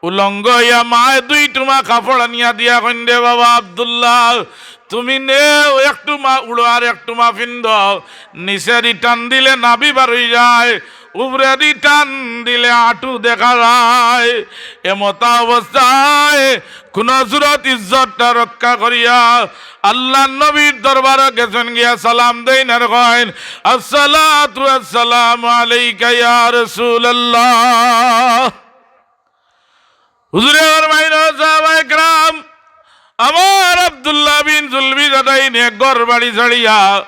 উলঙ্গ অইয়া মায় দুই টুমা কাপড় আনিয়া দিয়া কইন, 'রে বাবা আব্দুল্লাহ, তুমি নেও, এক টুমা উড়ো আর এক টুমা ফিন্দো।' নিচেদি টান দিলে নাভি বার অইযায়, উপরেদি টান দিলে আটু দেখা যায়। এমতা অবস্থায় কুনু সুরত ইজ্জতটা রক্ষা করিয়া আল্লাহর নবীর দরবারো গেছইন, গিয়া সালাম দেইন আর কইন, "আসসালাতু আসসালামু আলাইকা ইয়া রাসূলুল্লাহ।" হুজুরে ফরমাইন, "ও সাহাবা একরাম, আমার আব্দুল্লাহ বিন জুলবিজাদাইনে ঘর বাড়ি ছাড়িয়া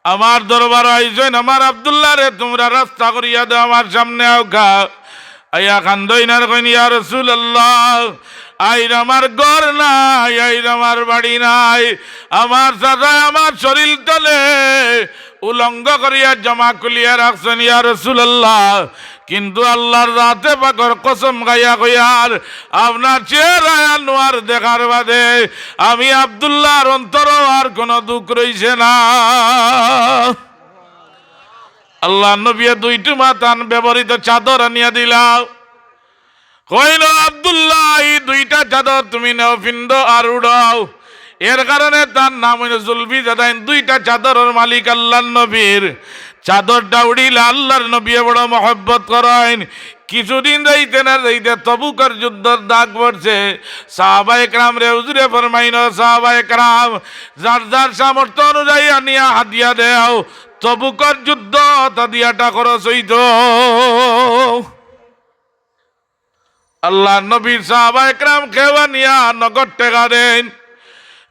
আমার দরবারো আইছইন, আমার আব্দুল্লাহরে তুমরা রাস্তা করিয়া দেও, আমার সামনে আউক্কা।" আইয়া কান্দইন আর কইন, "ইয়া রাসূলুল্লাহ, আইজ আমার ঘর নাই, আইজ আমার বাড়ি নাই, আমার চাচায় আমার শরীল তনে উলঙ্গ করিয়া জামা খুলিয়া রাখছইন, ইয়া রাসূলুল্লাহ, কিন্তু আল্লাহর জাতে পাকর কসম খাইয়া কইয়ার, আপনার চেহারা আনোয়ার দেখার বাদে আমি আব্দুল্লাহর অন্তরো আর কুনু দুখ রইছে না।" আল্লাহর নবীয়ে দুই টুমা তান ব্যবহৃত চাদর আনিয়া দিলা। কইন, "আব্দুল্লাহ, ই দুইটা চাদর তুমি নেও, ফিন্দো আর উড়াও।" এর কারণে তার নাম অইল জুলবিজাদাইন, দুইটা চাদরর মালিক আল্লাহর নবীর। চাদরটা উড়িলে আল্লাহর নবীয়ে বড় মহব্বত করইন। কিছুদিন যাইতে না যাইতে তবুকর যুদ্ধর ডাক পড়ছে। সাহাবা একরামরে হুজুরে ফরমাইন, "ও সাহাবা একরাম, যার যার সামর্থ্য অনুযায়ী আনিয়া হাদিয়া দেও, তবুকর যুদ্ধ হাদিয়াটা খরচ অইতো।" আল্লাহর নবীর সাহাবা একরাম কেউ আনিয়া নগদ টেকা দেইন,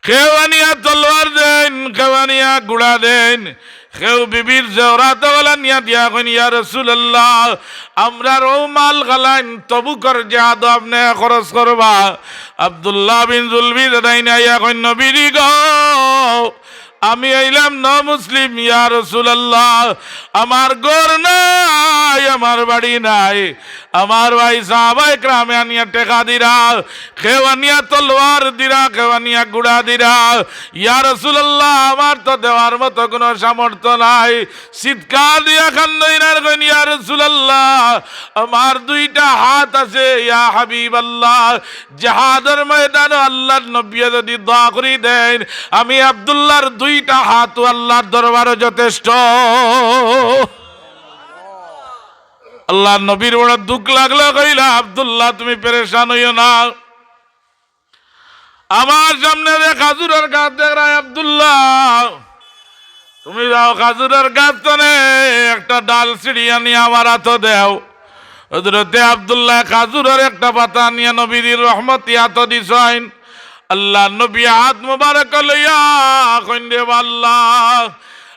কেউ আনিয়া তলোয়ার দেইন, কেউ আনিয়া ঘুড়া দেইন, কেউ বিবির জেওরাত অকল আনিয়া দিয়া কইন, "ইয়া রাসূলুল্লাহ, আমরার অউ মাল খালাইন তবুকর জিহাদো আপনে খরচ করবা।" আব্দুল্লাহ বিন জুলবিজাদাইন আইয়া কইন, "নবীজি গো, আমি অইলাম ন মুসলিম, ইয়া রাসূলুল্লাহ, আমার ঘর নাই, আমার বাড়ি নাই। আমার ভাই সাহাবায়ে কেরামে আনিয়া টেকা দিরা, কেউ আনিয়া তলোয়ার দিরা, কেউ আনিয়া ঘোড়া দিরা। ইয়া রাসূলুল্লাহ, আমার তো দেওয়ার মতো কুনু সামর্থ্য নাই। চিৎকার দিয়া কান্দইন আর কইন, ইয়া রাসূলুল্লাহ, আমার দুইটা হাত আছে, ইয়া হাবিবাল্লাহ, জিহাদর ময়দানো আল্লাহর নবীয়ে যদি দোয়া করি দেইন, আমি আব্দুল্লাহর দুইটা হাতও আল্লাহর দরবারো যথেষ্ট। আল্লাহর নবীর বড় দুখ লাগলো, কইলা, "আব্দুল্লাহ, তুমি পেরেশান অইও না। আমার সামনে যে খাজুরর গাছ দেখরায় আব্দুল্লাহ, তুমি যাও খাজুরর গাছ তনে একটা ডাল ছিঁড়ি আনি আমার আতো দেও।" হযরতে আব্দুল্লাহ খাজুরর একটা পাতা আনিয়া নবীজির রহমতি আতো দিছইন। আল্লাহর নবী হাত মুবারক লইয়া কইন, "রে আল্লাহ,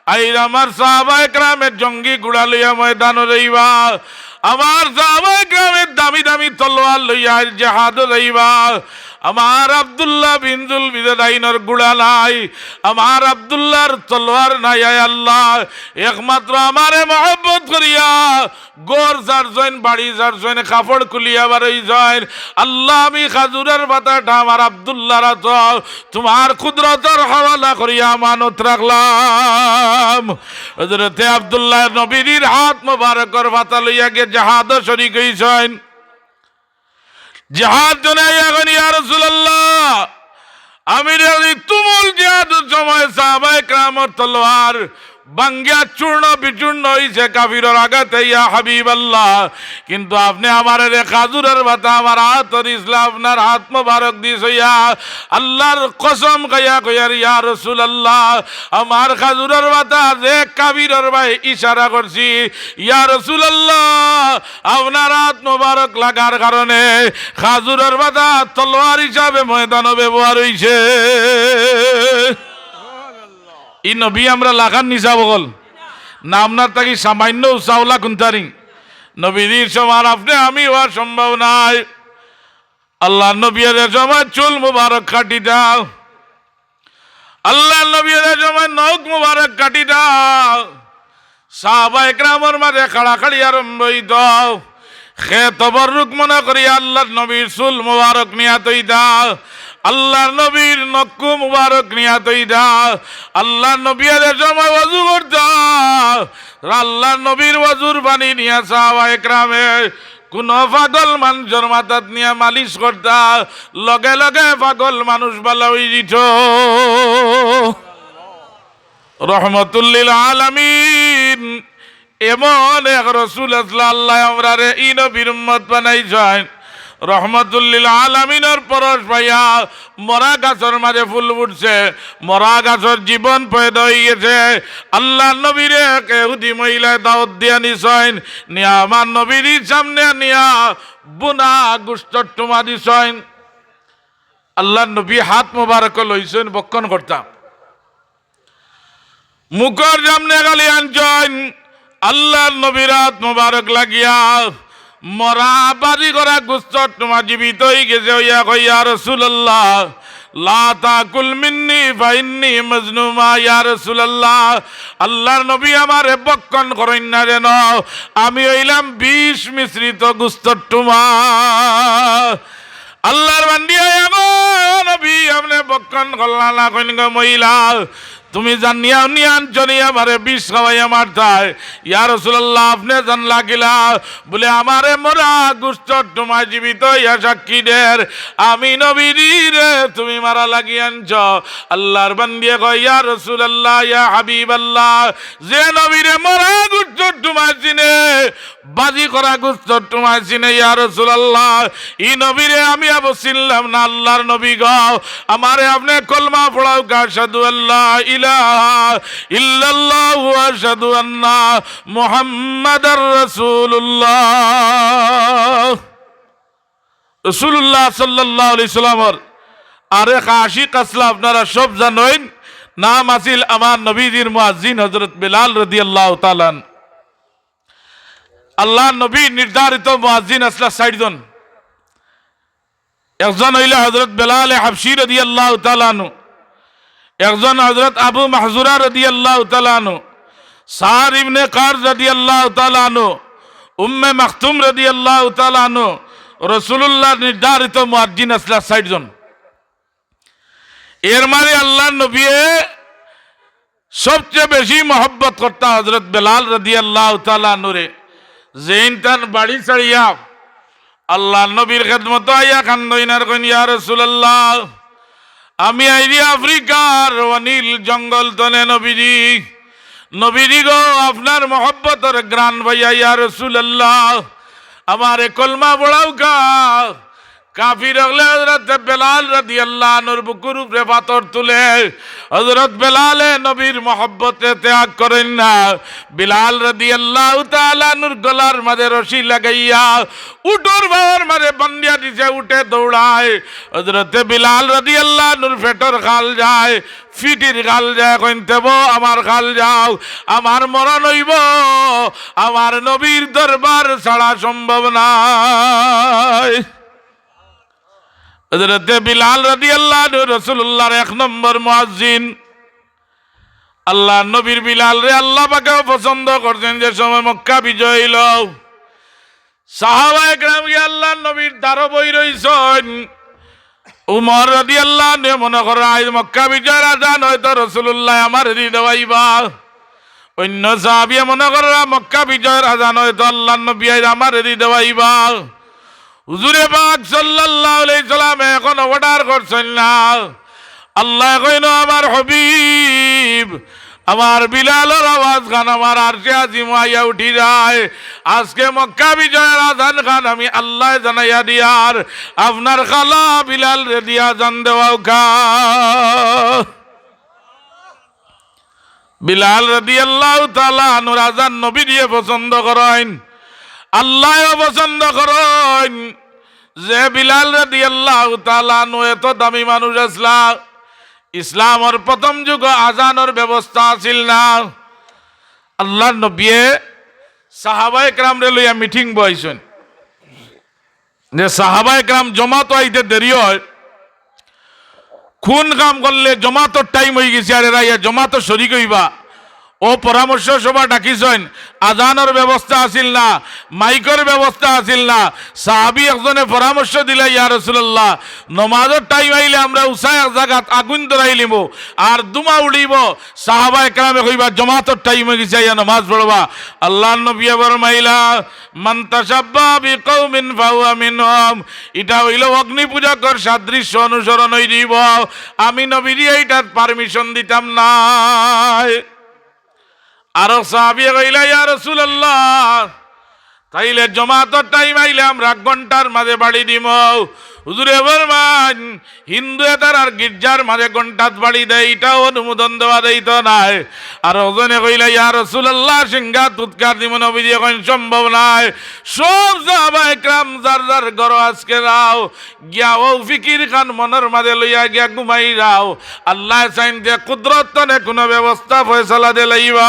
আইজ আমার সাহাবায়ে কেরামে জঙ্গি ঘোড়া লইয়া ময়দানো যাইবা, আমার সাহাবায়ে কেরামে দামি দামি তলোয়ার লইয়া আইজ জিহাদো যাইবা, আমার আব্দুল্লাহ বিন জুলবিজাদাইনর ঘোড়া নাই, আমার আব্দুল্লাহর তলোয়ার নাই, আয় আল্লাহ, একমাত্র আমারে মহব্বত করিয়া ঘর ছাড়ছইন, বাড়ি ছাড়ছইন, কাপড় খুলিয়া বারইছইন। আল্লাহ, আমি খাজুরর পাতাটা আমার আব্দুল্লাহর আতো তুমার কুদরতর হাওয়ালা করিয়া আমানত রাখলাম।" হযরতে আব্দুল্লাহ নবীজির হাত মোবারকর পাতা লইয়া গিয়া জিহাদো শরিক অইছইন। জিহাদ জনে আইয়া কইন, "ইয়া রাসূলুল্লাহ, আমি দেখি তুমুল জিহাদর সময় সাহাবায়ে কেরামর তলোয়ার ভাঙ্গিয়া চূর্ণ বিচূর্ণ অইছে কাফিরর আঘাতে, ইয়া হাবিবাল্লাহ, কিন্তু আপনে আমারে যে খাজুরর পাতা আমার আতো দিছলা, আপনার হাত মোবারক দি ছইয়া আল্লাহর কসম খাইয়া কইয়ার, ইয়া রাসূলুল্লাহ, আমার খাজুরর পাতা যে কাফিরর বায় ইশারা করছি, ইয়া রাসূলুল্লাহ, আপনার হাত মোবারক লাগার কারণে খাজুরর পাতা তলোয়ার হিসাবে ময়দানো ব্যবহার অইছে।" ই নবী আমরা লাখান নিচা অকল না, আপনার থাকি সামান্য উচাওলা কুন্তারি। নবীজির সমান আপনে আমি অওয়া সম্ভব নায়। আল্লাহর নবীয়ে যে সময় চুল মুবারক কাটিতা, আল্লাহর নবীয়ে যে সময় নখ মুবারক কাটিতা, সাহাবায়ে কেরামর মাঝে কাড়াকাড়ি আরম্ভ অইতো। কে তবররুক মনে করি আল্লাহর নবীর চুল মুবারক নিয়া থইতা, আল্লাহর নবীর নখ মুবারক নিয়া থইতা। আল্লাহর নবীয়ে যে সময় ওযু করতা, আল্লাহর নবীর ওযুর পানি নিয়া সাহাবায়ে কেরামে কুনু পাগল মানষর মাথাত নিয়া মালিশ করতা, লগে লগে পাগল মানুষ ভালা অইযিতো। রহমতুল্লিল আলামিন, এমন এক রসুল আছলা, আল্লায় আমরারে ই নবীর উম্মত বানাইছইন। রহমতুল্লিল আলামিনর পরশ পাইয়া মরা গাছর মাঝে ফুল ফুটছে, মরা গাছর জীবন পয়দা অইগেছে। আল্লাহর নবীরে এক ইহুদি মহিলায় দাওয়াত দিয়া নিছইন, নিয়া আমার নবীর সামনে নিয়া বুনা গুস্তর টুমা দিছইন। আল্লাহর নবী হাত মোবারক লইছইন, ভক্ষণ করতা। মুখর সামনে গালি আনছইন, আল্লাহর নবীর হাত মোবারক লাগিয়া মরা বাজি করা গুস্তর টুমা জীবিত অইগেছে, অইয়া কয়, "ইয়া রাসূলুল্লাহ, লা তাকুল মিন্নি ফাইন্নি মাজনুমা, ইয়া রাসূলুল্লাহ, আল্লাহর নবী আমারে ভক্ষণ করইন না যেন, আমি অইলাম বিষ মিশ্রিত গুস্তর টুমা।" আল্লাহর বান্দিয়ে, "এগো নবী, আপনে ভক্ষণ করলা না কেনে গো মহিলা? তুমি জানিয়া নিয়ান জনি আমারে বিষ খাওয়াইয়া মারতায়। ইয়া রাসূলুল্লাহ, আপনে জানলা কিলা?" বুলে, "আমারে মরা গুস্তর টুমায় জীবিত অইয়া সাক্ষী দের, আমি নবীরে তুমি মারা লাগি আনছো।" আল্লাহর বান্দিয়ে কয়, "ইয়া রাসূলুল্লাহ, ইয়া হাবিবাল্লাহ, যে নবীরে মরা গুস্তর টুমায় চিনে, বাজি করা গুস্তর টুমায় চিনে, ইয়া রাসূলুল্লাহ, ই নবীরে আমি আবো চিনলাম না, আল্লাহর নবী গো, আমারে আপনে কলমা পড়াউক্কা, আশহাদু আল্লা ইলাহা ইল্লাল্লাহু ওয়া আশহাদু আন্না মুহাম্মাদার রাসূলুল্লাহ।" রাসূলুল্লাহ সাল্লাল্লাহু আলাইহি সাল্লামর আরেক আশিক আছলা, আপনারা সব জানইন, নাম আছিল আমার নবীজির মুয়াজ্জিন হযরত বেলাল রাদিয়াল্লাহু তাআলা আনহু। আল্লাহর নবীর নির্ধারিত মুয়াজ্জিন আছলা চাইরজন। একজন অইলা হযরত বেলালে হাবশী রাদিয়াল্লাহু তাআলা আনহু, একজন হযরত আবু মাহজুরা রাদিয়াল্লাহু তাআলা আনহু, সাদ ইবনে কার্জ রাদিয়াল্লাহু তাআলা আনহু, উম্মে মাকতুম রাদিয়াল্লাহু তাআলা আনহু, রাসূলুল্লাহর নির্ধারিত মুয়াজ্জিন আছলা ষাইট জন। এর মাঝে আল্লাহর নবীয়ে সবচেয়ে বেশি মহব্বত করতা হযরত বেলাল রাদিয়াল্লাহু তাআলা আনহুরে, যেইন তান বাড়ি ছাড়িয়া আল্লাহর নবীর খেদমতো আইয়া কান্দইন আর কইন, "ইয়া রাসূলুল্লাহ, আমি আইরি আফ্রিকার অনিল জঙ্গল তনে নবীজি, নবীজি গো, আপনার মহব্বতর ঘ্রাণ পাইয়া ইয়া রাসূলুল্লাহ, আমারে কলমা পড়াউক্কা।" কাফির অকলে হযরত বেলাল রাদিয়াল্লাহু আনহুর বুকুর উপরে পাথর তুলে। হযরত বেলালে নবীর মহব্বতরে ত্যাগ করইন না। বেলাল রাদিয়াল্লাহু তাআলা আনহুর গলার মাঝে রশি লাগাইয়া উটর বাওর মাঝে বান্ধিয়া দিছে, উটে দৌড়ায়। হযরতে বেলাল রাদিয়াল্লাহু আনহুর পেটর খাল যায়, ফিটির খাল যায়, কইন, "তেবো আমার খাল যাও, আমার মরণ অইবো, আমার নবীর দরবার ছাড়া সম্ভব নায়।" হযরতে বিলাল রাদিয়াল্লাহু আনহু রাসূলুল্লাহর এক নম্বর মুয়াজ্জিন। আল্লাহর নবীর বিলালরে আল্লাহ পাকেও পছন্দ করছেন। যে সময় মক্কা বিজয় অইলো, সাহাবা একরাম গিয়া আল্লাহর নবীর দ্বারো বই রইছইন। উমর রাদিয়াল্লাহু আনহু মনে কররা, আইজ মক্কা বিজয়র আজান অয়তো রাসূলুল্লায় আমারে দি দেওয়াইবা। অইন্য সাহাবিয়ে মনে কররা, মক্কা বিজয়র আজান অয়তো আল্লাহর নবী আইজ আমারে দি দেওয়াইবা। হুজুরে পাক সাল্লাল্লাহু আলাইহি সাল্লামে অখন order করছইন না। আল্লায় কইন, "আমার হাবিব, আমার বিলালর আওয়াজ খান আমার আরশে আজিমো আইয়া উঠি যায়। আজকে মক্কা বিজয়র আজান খান আমি আল্লায় জানাইয়া দিয়ার, আপনার খালা বিলালরে দিয়া আজান দেওয়াউক্কা।" বিলাল রাদিয়াল্লাহু তাআলা আনহুর আজান নবীজিয়ে পছন্দ করইন, আল্লায়ও পছন্দ করইন। যে বিলাল রাদিয়াল্লাহু তাআলা আনহু এত দামি মানুষ আছলা, ইসলামর প্রথম যুগো আজানর ব্যবস্থা আছিল না। আল্লাহর নবীয়ে সাহাবা একরামরে লইয়া meeting বওয়াইছইন। যে সাহাবা একরাম জমাতো আইতে দেরি অয়, কুন কাম করলে জমাতর time অইগেছে আর এরা ইয়া জমাতো শরিক অইবা, অউ পরামর্শ সভা ডাকিছইন। আজানর ব্যবস্থা আছিল না, মাইকর ব্যবস্থা আছিল না। সাহাবি একজনে পরামর্শ দিলা, "ইয়া রাসূলুল্লাহ, নমাজর time আইলে আমরা উচা এক জাগাত আগুইন ধরাইলিমু, আর ধুমা উড়িবো, সাহাবা একরামে কইবা, 'জমাতর time অইগেছে, আইয়া নমাজ পড়বা।'" আল্লাহর নবীয়ে ফরমাইলা, "মান তাশাব্বাহা বিকাওমিন ফাহুয়া মিনহুম।" ইটা অইলো অগ্নি পূজকর সাদৃশ্য অনুসরণ অইযিবো। আমি নবীজিয়ে ইটার permission দিতাম নায়। আরক সাহাবিয়ে কইলা, "ইয়া রাসূলুল্লাহ, তাইলে জমাতর time আইলে আমরা ঘন্টার মাঝে বাড়ি দিমু।" হুজুরে ফরমাইন, হিন্দুয়ে তারার গির্জার মাঝে ঘন্টাত বাড়ি দেয়, ইটাও অনুমোদন দেওয়া যাইতো নায়। আরকজনে কইলা, "ইয়া রাসূলুল্লাহ, সিংহা তুৎকার দিমু।" নবীজিয়ে কইন, "সম্ভব নায়।" সব সাহাবা একরাম যার যার ঘরো আজকে যাও, গিয়া অউ ফিকির খান মনর মাঝে লইয়া গিয়া ঘুমাই যাও। আল্লায় চাইন যে কুদরত তনে কুনু ব্যবস্থা ফয়সালা দিলাইবা।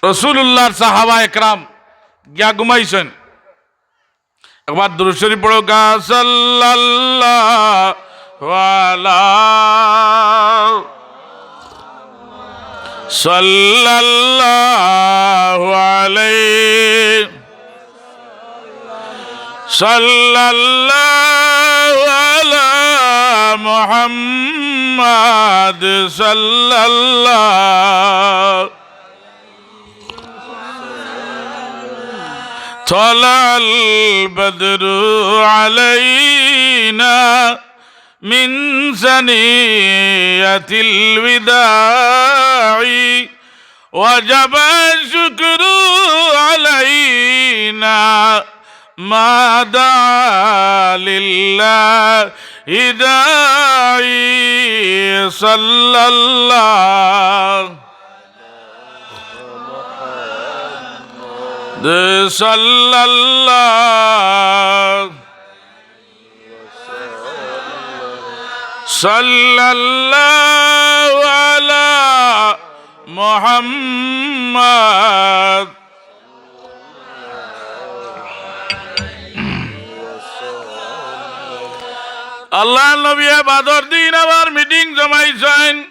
রাসূলুল্লাহর সাহাবা একরাম গিয়া ঘুমাইছইন। একবার দুরূদ শরীফ পড়উক্কা, সাল্লাল্লাহু আলা, সাল্লাল্লাহু আলাইহি, সাল্লাল্লাহু আলা মুহাম্মাদ, সাল্লাল্লাহু طلع البدر علينا من ثنيات الوداع وجب الشكر علينا ما دعا لله داعي صلى الله صلى الله صلى الله على محمد আল্লাহর নবী এবাদর দিন আবার মিটিং জমাইছইন।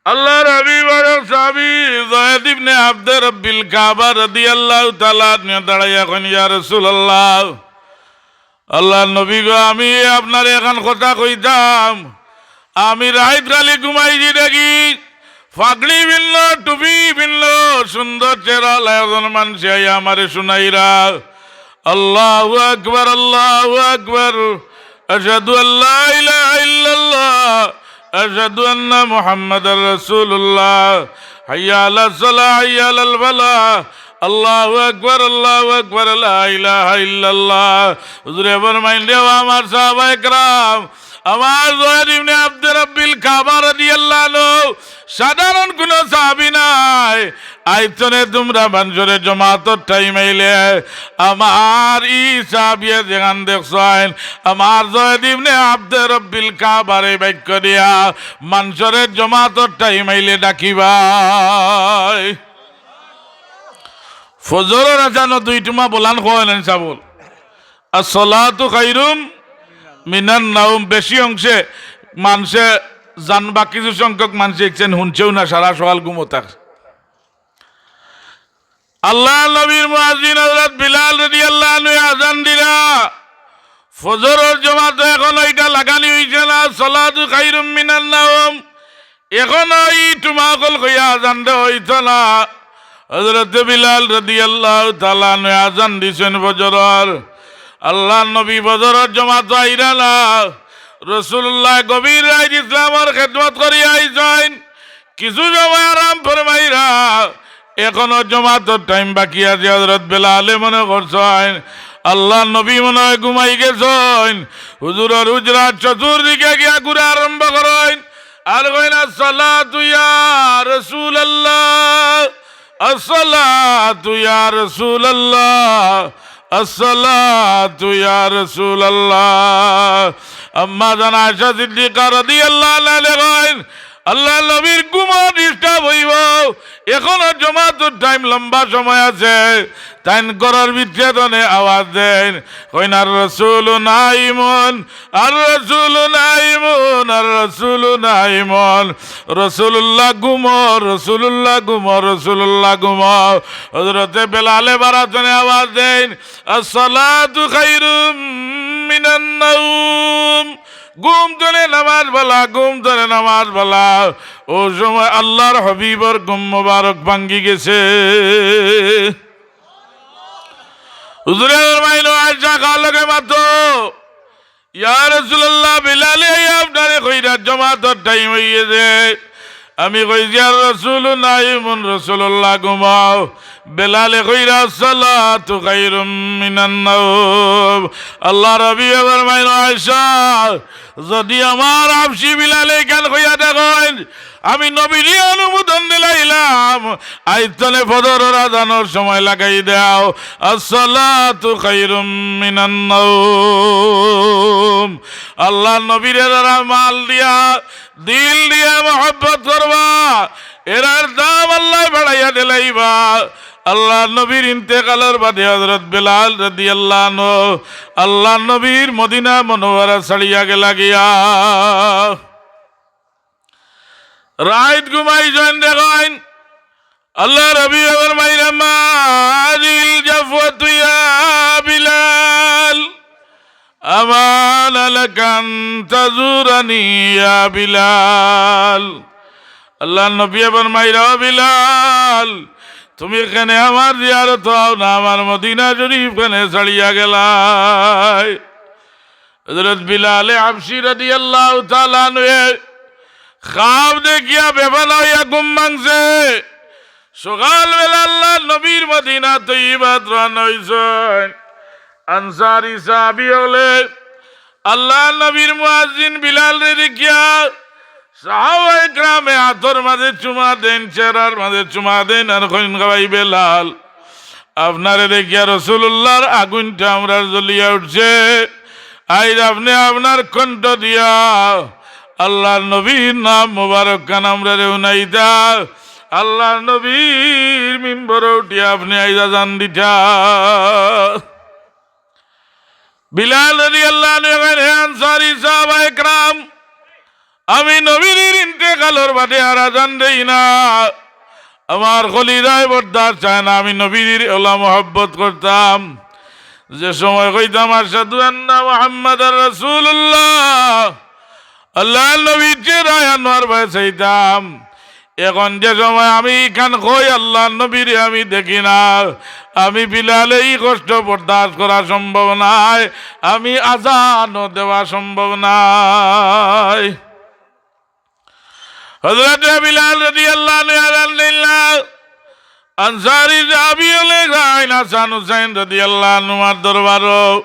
আল্লাহর হাবিবর সাহাবী যায়েদ ইবনে আব্দে রব্বিল কাবা রাদিয়াল্লাহু তাআলা আনহু দাঁড়াইয়া কইন, "ইয়া রাসূলুল্লাহ, আল্লাহর নবী গো, আমি আপনারে এখান কথা কইতাম। আমি রাইত খালি ঘুমাইছি দেখি, ফাগড়ি পিনলো, টুপি পিনলো, সুন্দর চেহারাআলা একজন মানষে আইয়া আমারে শুনাইরা, আল্লাহু আকবার, আল্লাহু আকবার, আশহাদু আল্লা ইলাহা ইল্লাল্লাহ, আশহাদু আন্না মুহাম্মাদার রাসূলুল্লাহ, হাইয়া আলাস সালাহ, হাইয়া আলাল ফালাহ, আল্লাহু আকবার, আল্লাহু আকবার, লা ইলাহা ইল্লাল্লাহ।" হুজুরে ফরমাইন, "রে ও আমার সাহাবায়ে কেরাম, আমার যায়েদ ইবনে আব্দে রব্বিল কাবা রাদিয়াল্লাহু আনহু সাধারণ কুনু সাহাবী নায়। আইজ থনে তুমরা মানষরে জমাতর টাইম আইলে আমার ই সাহাবিয়ে যেখান দেখছইন, আমার যায়েদ ইবনে আব্দে রব্বিল কাবার এই বাক্য দিয়া মানষরে জমাতর টাইম আইলে ডাকিবায়।" ফজরর আজানো দুই টুমা বলান কইলেন সাবুল। "আসসালাতু খাইরুম মিনান নাউম।" বেশি অংশে মানষে জানবা, কিছু সংখ্যক মানষে ইকছেন হুনছেও না, সারা সকাল ঘুমো থাকছে। আল্লাহর নবীর মুয়াজ্জিন হযরত বিলাল রাদিয়াল্লাহু আনহু আজান দিরা। ফজরর জমাতো এখনো ইটা লাগানি অইছে না, "আসসালাতু খাইরুম মিনান নাউম।" এখনো ই টুমা অকল কইয়া আজান দেওয়া অইতো না। হযরত বিলাল রাদিয়াল্লাহু তাআলা আনহু আজান দিছইন ফজরর। আল্লাহর নবী ফজরর জমাতো আইরা না। রাসূলুল্লাহ গভীর রাইত ইসলামর খেদমত করিয়া আইছইন। কিছু সময় আরাম ফরমাইরা, এখনো জমাতর টাইম বাকি আছে। হযরত বেলালে মনে করছইন আল্লাহর নবী মনে হয় ঘুমাই গেছইন। হুজুরর হুজরার চতুর্দিকে গিয়া ঘুরা আরম্ভ করইন, আর কইন, "আসসালাতু ইয়া রাসূলুল্লাহ, আসসালাতু ইয়া রাসূলুল্লাহ, আসসালাতু ইয়া রাসূলুল্লাহ।" আম্মা জান আয়েশা সিদ্দিকা রাদিয়াল্লাহু আনহা কইন, "আল্লাহর নবীর ঘুমো ডিস্টার্ব অইবো, এখনো জমাতর টাইম লম্বা সময় আছে।" তাইন ঘরর ভিতরে থনে আওয়াজ দেইন, কইন, "আর রাসূলু নাইমুন, আর রাসূলু নাইমুন, আর রাসূলু নাইমুন।" রাসূলুল্লাহ ঘুমো, রাসূলুল্লাহ ঘুমো, রাসূলুল্লাহ ঘুমো। হযরতে বেলালে বারা থনে আওয়াজ দেইন, "আসসালাতু খাইরুম মিনান নাউম।" ঘুম থনে নামাজ ভালা, ঘুম থনে নামাজ ভালা। অউ সময় আল্লাহর হাবিবর ঘুম মোবারক ভাঙ্গি গেছে। হুজুরে ফরমাইন, "আয়েশা, কার লগে মাতো?" "ইয়া রাসূলুল্লাহ, বিলালে আইয়া আপনারে কইরা জমাতর টাইম অইগেছে।" আমি কইছি, "আর রাসূলু নাইমুন, রাসূলুল্লাহ ঘুমাও।" বেলালে কইরা, "আসসালাতু খাইরুম মিনান নাওম।" আল্লাহর হাবিবে ফরমাইন, "আয়েশা, যদি আমার হাবশি বিলালে ইখান কইয়া থাকইন, আমি নবীজি অনুমোদন দিলাইলাম, আইজ থনে ফজরর আজানর সময় লাগাই দেও, আসসালাতু খাইরুম মিনান নাওম।" আল্লাহর নবীরে যারা মাল দিয়া, দিল দিয়া মহব্বত করবা, এরার দাম আল্লায় বাড়াইয়া দিলাইবা। আল্লাহর নবীর ইন্তেকালর বাদে হযরত বেলাল রাদিয়াল্লাহু আনহু আল্লাহর নবীর মদিনা মুনাওয়ারা ছাড়িয়া গেলা গিয়া। রাইত ঘুমাইছইন দেখইন, আল্লাহর হাবিবে ফরমাইরা, "মা হাযিহিল জাফওয়াতু ইয়া বিলাল, আমানা লাকা আন তাজুরানি ইয়া বিলাল।" আল্লাহর নবীয়ে ফরমাইরা, "ও বিলাল, তুমি কেনে আমার জিয়ারতো আও না, আমার মদিনা শরীফ কেনে ছাড়িয়া গেলায়?" হযরত বিলালে হাবশী রাদিয়াল্লাহু তাআলা আনহুয়ে খাব দেখিয়া বেফানা অইয়া ঘুম ভাঙছে। সকালবেলা আল্লাহর নবীর মদিনা তৈয়বাত রওয়ানা অইছইন। আনসারী সাহাবী অকলে আল্লাহর নবীর মুয়াজ্জিন বিলালরে দেখিয়া সাহাবায়ে কেরামে আতর মাঝে চুমা দেইন, চেহারার মাঝে চুমা দেইন, আর কইন, "গো ভাই বেলাল, আপনারে দেখিয়া রাসূলুল্লাহর আগুইনটা আমরার জ্বলিয়া উঠছে। আইজ আপনে আপনার কণ্ঠ দিয়া আল্লাহর নবীর নাম মুবারক খান আমরারে হুনাইতা, আল্লাহর নবীর মিম্বরো উঠিয়া আপনে আইজ আজান দিতা।" বিলাল রাদিয়াল্লাহু আনহু কইন, "হে আনসারী সাহাবা একরাম, আমি নবীর ইন্তেকালর বাদে আর আজান দেই না। আমার কলিজায় বরদাস্ত চায় না, আমি নবীর অলা মহব্বত করতাম। যে সময় কইতাম, আশহাদু আন্না মুহাম্মাদার রাসূলুল্লাহ, আল্লাহর নবীর চেহারায় আনোয়ার ভাই চাইতাম। এখন যে সময় আমি ইখান কই, আল্লাহর নবীরে আমি দেখি না, আমি বিলালে ই কষ্ট বরদাস্ত করা সম্ভব নায়, আমি আজানও দেওয়া সম্ভব নায়।" হযরতে বিলাল রাদিয়াল্লাহু আনহু আজান দিলা। আনসারী সাহাবী অকলে যাইন হাসান হুসাইন রাদিয়াল্লাহু আনহুমার দরবারো।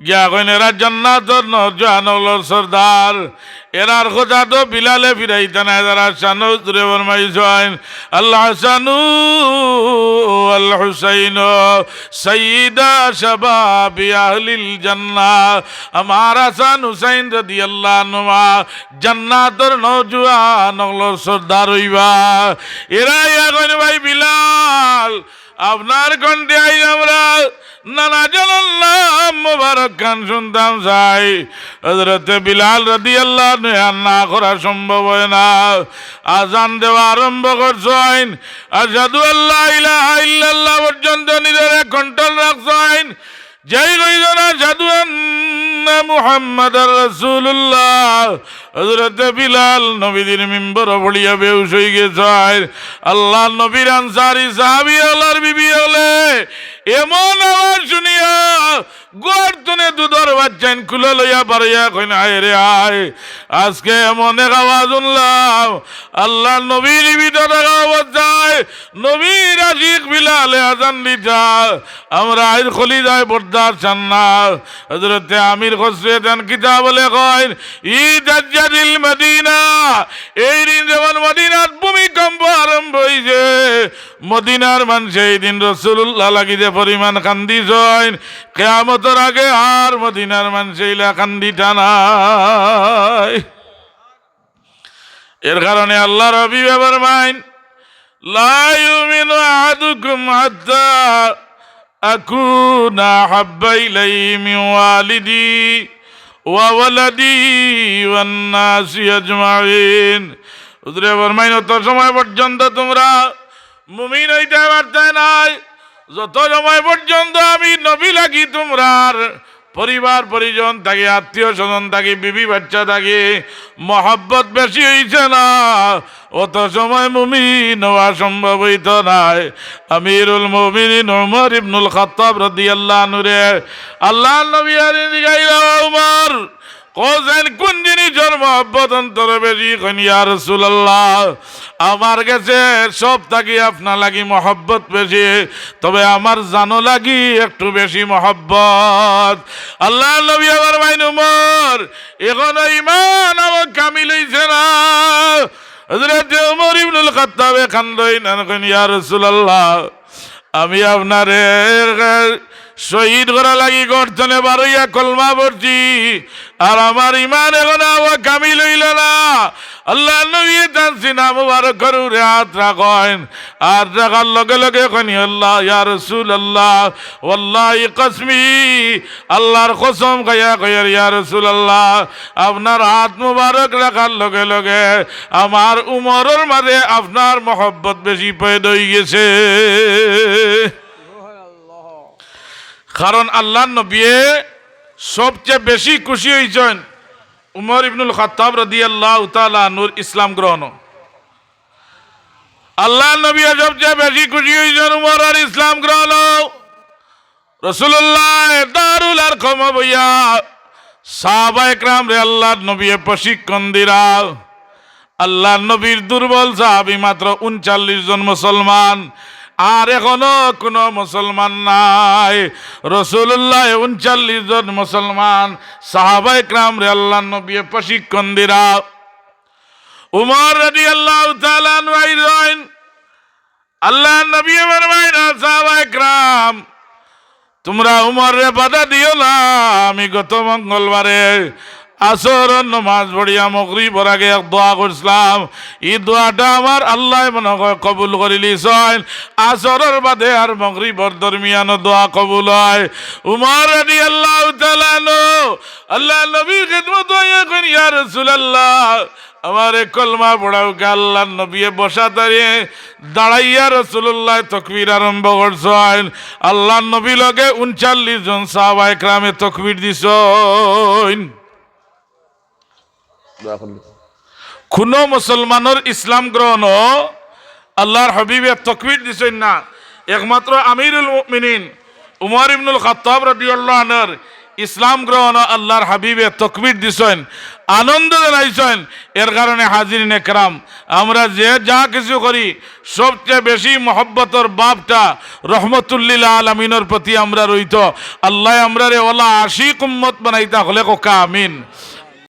গিয়া কইন, "এরা জান্নাতর নওজোয়ান অকলর সর্দার। এরার কথা তো বিলালে ফিরাইতা নায়, যারা হাসান।" হুজুরে ফরমাইছইন, "আল হাসানু ওয়াল হুসাইনু সাইয়্যিদা শাবাবি আহলিল জান্নাহ।" আমার হাসান হুসাইন রাদিয়াল্লাহু আনহুমা জান্নাতর নওজোয়ান অকলর সর্দার অইবা। এরা আইয়া কইন, "ভাই বিলাল, আপনার কণ্ঠে আইজ আমরা নানা জনর নাম মোবারক খান শুনতাম চাই।" হযরতে বিলাল রাদিয়াল্লাহু আনহু আর না করা সম্ভব অয় না। আজান দেওয়া আরম্ভ করছইন, আশহাদু আল্লা ইলাহা ইল্লাল্লাহ পর্যন্ত নিজরে কন্ট্রোল রাখছইন। যেই কইছইন, "আশহাদু আন্না মুহাম্মাদার রাসূলুল্লাহ", হযরতে বিলাল নবীজির মিম্বরো পড়িয়া বেহুশ অইগেছইন। আল্লাহর নবীর আনসারী সাহাবী অকলর বিবি অকলে এমন আওয়াজ শুনিয়া ঘর তনে দুধর বাচ্চাইন কুলো লইয়া বারইয়া কইন, "আয় রে আয়, আজকে এমন এক আওয়াজ হুনলাম, আল্লাহর নবী জীবিত থাকা অবস্থায় নবীর আশিক বিলালে আজান দিতা, আমরা আইজ কলিজায় বরদাস্ত চার না।" হযরতে আমির খসরুয়ে তান কিতাবো লেখইন, "ইহতাজ্জাতিল মদিনা", এই দিন যেমন মদিনাত ভূমিকম্প আরম্ভ অইছে, মদিনার মানষে এই দিন রাসূলুল্লাহ লাগি যে পরিমাণ কান্দিছইন, কিয়ামতর আগে আর মদিনার মানষে ইলা কান্দিতা নায়। এর কারণে আল্লাহর হাবিবে ফরমাইন, "লা ইউমিনু আহাদুকুম হাত্তা আকুনা আহাব্বা ইলাইহি মিন ওয়ালিদি ওয়া ওয়ালাদি ওয়ান নাসি আজমাইন।" হুজুরে ফরমাইন, "অত সময় পর্যন্ত তুমরা মুমিন অইতায় পারতায় নায়, যত সময় পর্যন্ত আমি নবী লাগি তুমরার পরিবার পরিজন থাকি, আত্মীয় স্বজন থাকি, বিবি বাচ্চা থাকি মহব্বত বেশি অইছে না, অত সময় মুমিন অওয়া সম্ভব অইতো নায়।" আমিরুল মুমিনিন উমর ইবনুল খাত্তাব রাদিয়াল্লাহু আনহুরে আল্লাহর নবী আরে জিগাইলা, "ও উমর, কওছাইন কুন জিনিসর মহব্বত অন্তরে বেশি?" কইন, "ইয়া রাসূলুল্লাহ, আমার গেছে সব থাকি আপনার লাগি মহব্বত বেশি, তবে আমার জানো লাগি একটু বেশি মহব্বত।" আল্লাহর নবী আবার কইন, "উমর, এখনো ইমান আমার কামিল অইছে না।" হযরতে উমর ইবনুল খাত্তাবে কান্দইন আর কইন, "ইয়া রাসূলুল্লাহ, আমি আপনারে শহীদ করা লাগি ঘর তনে বারইয়া কলমা পড়ছি, আর আমার ইমান এখনো আমার কামিল অইলো না।" আল্লাহর নবী তান সিনা মুবারকর উপরে আত রাখইন, আত রাখার লগে লগে কইন, "আল্লাহ, ইয়া রাসূলুল্লাহ, ওয়াল্লাহি কসমি, আল্লাহর কসম খাইয়া কইয়ার, ইয়া রাসূলুল্লাহ, আপনার আত মুবারক রাখার লগে লগে আমার উমরর মাঝে আপনার মহব্বত বেশি পয়দা অইগেছে।" কারণ আল্লাহর নবীয়ে সবচেয়ে বেশি খুশি অইছইন উমর ইবনুল খাত্তাব রাদিয়াল্লাহু তাআলা আনহুর ইসলাম গ্রহণ। আল্লাহর নবীয়ে সবচেয়ে বেশি খুশি অইছইন উমরর ইসলাম গ্রহণ। রাসূলুল্লাহ দারুল আরকামো বইয়া সাহাবা একরামরে আল্লাহর নবীয়ে প্রশিক্ষণ দিরা। আল্লাহর নবীর দুর্বল সাহাবী মাত্র ঊনচল্লিশ জন মুসলমান, আর এখনো কোনো মুসলমান নাই। রাসূলুল্লাহ ঊনচল্লিশ জন মুসলমান সাহাবা একরামরে আল্লাহর নবীয়ে প্রশিক্ষণ দিরা। উমর রাদিয়াল্লাহু তাআলা আনহু আইছইন, আল্লাহর নবীয়ে ফরমাইরা, "সাহাবা একরাম, তুমরা উমররে বাধা দিও না। আমি গত মঙ্গলবারে আসরর নমাজ পড়িয়া মগরিবর আগে এক দোয়া করছিলাম, ই দোয়াটা আমার আল্লায় মনে কয় কবুল করিলিছইন। আসরর বাদে আর মগরিবর দরমিয়ানো দোয়া কবুল অয়। উমর রাদিয়াল্লাহু তাআলা আনহু আল্লার নবীর খেদমতো আইয়া কইন, "ইয়া রাসূলুল্লাহ, আমারে কলমা পড়াউক্কা।" আল্লার নবীয়ে বসা থাকি দাঁড়াইয়া রাসূলুল্লায় তকবীর আরম্ভ করছইন। আল্লার নবী লগে ঊনচল্লিশ জন সাহাবায়ে কেরামে তকবীর দিছইন। কুনু মুসলমানর ইসলাম গ্রহণো আল্লার হাবিবে তকবীর দিছইন না, একমাত্র আমিরুল মুমিনিন উমর ইবনুল খাত্তাব রাদিয়াল্লাহু আনহুর ইসলাম গ্রহণো আল্লার হাবিবে তকবীর দিছইন, আনন্দ জানাইছইন। এর কারণে হাজিরিনে কেরাম, আমরা যে যা কিছু করি, সবচেয়ে বেশি মহব্বতর ভাবটা রহমতুল্লিল আলামিনর প্রতি আমরার অইতো। আল্লায় আমরারে অলা আশিক উম্মত বানাইতা, হকলে কউক্কা আমিন।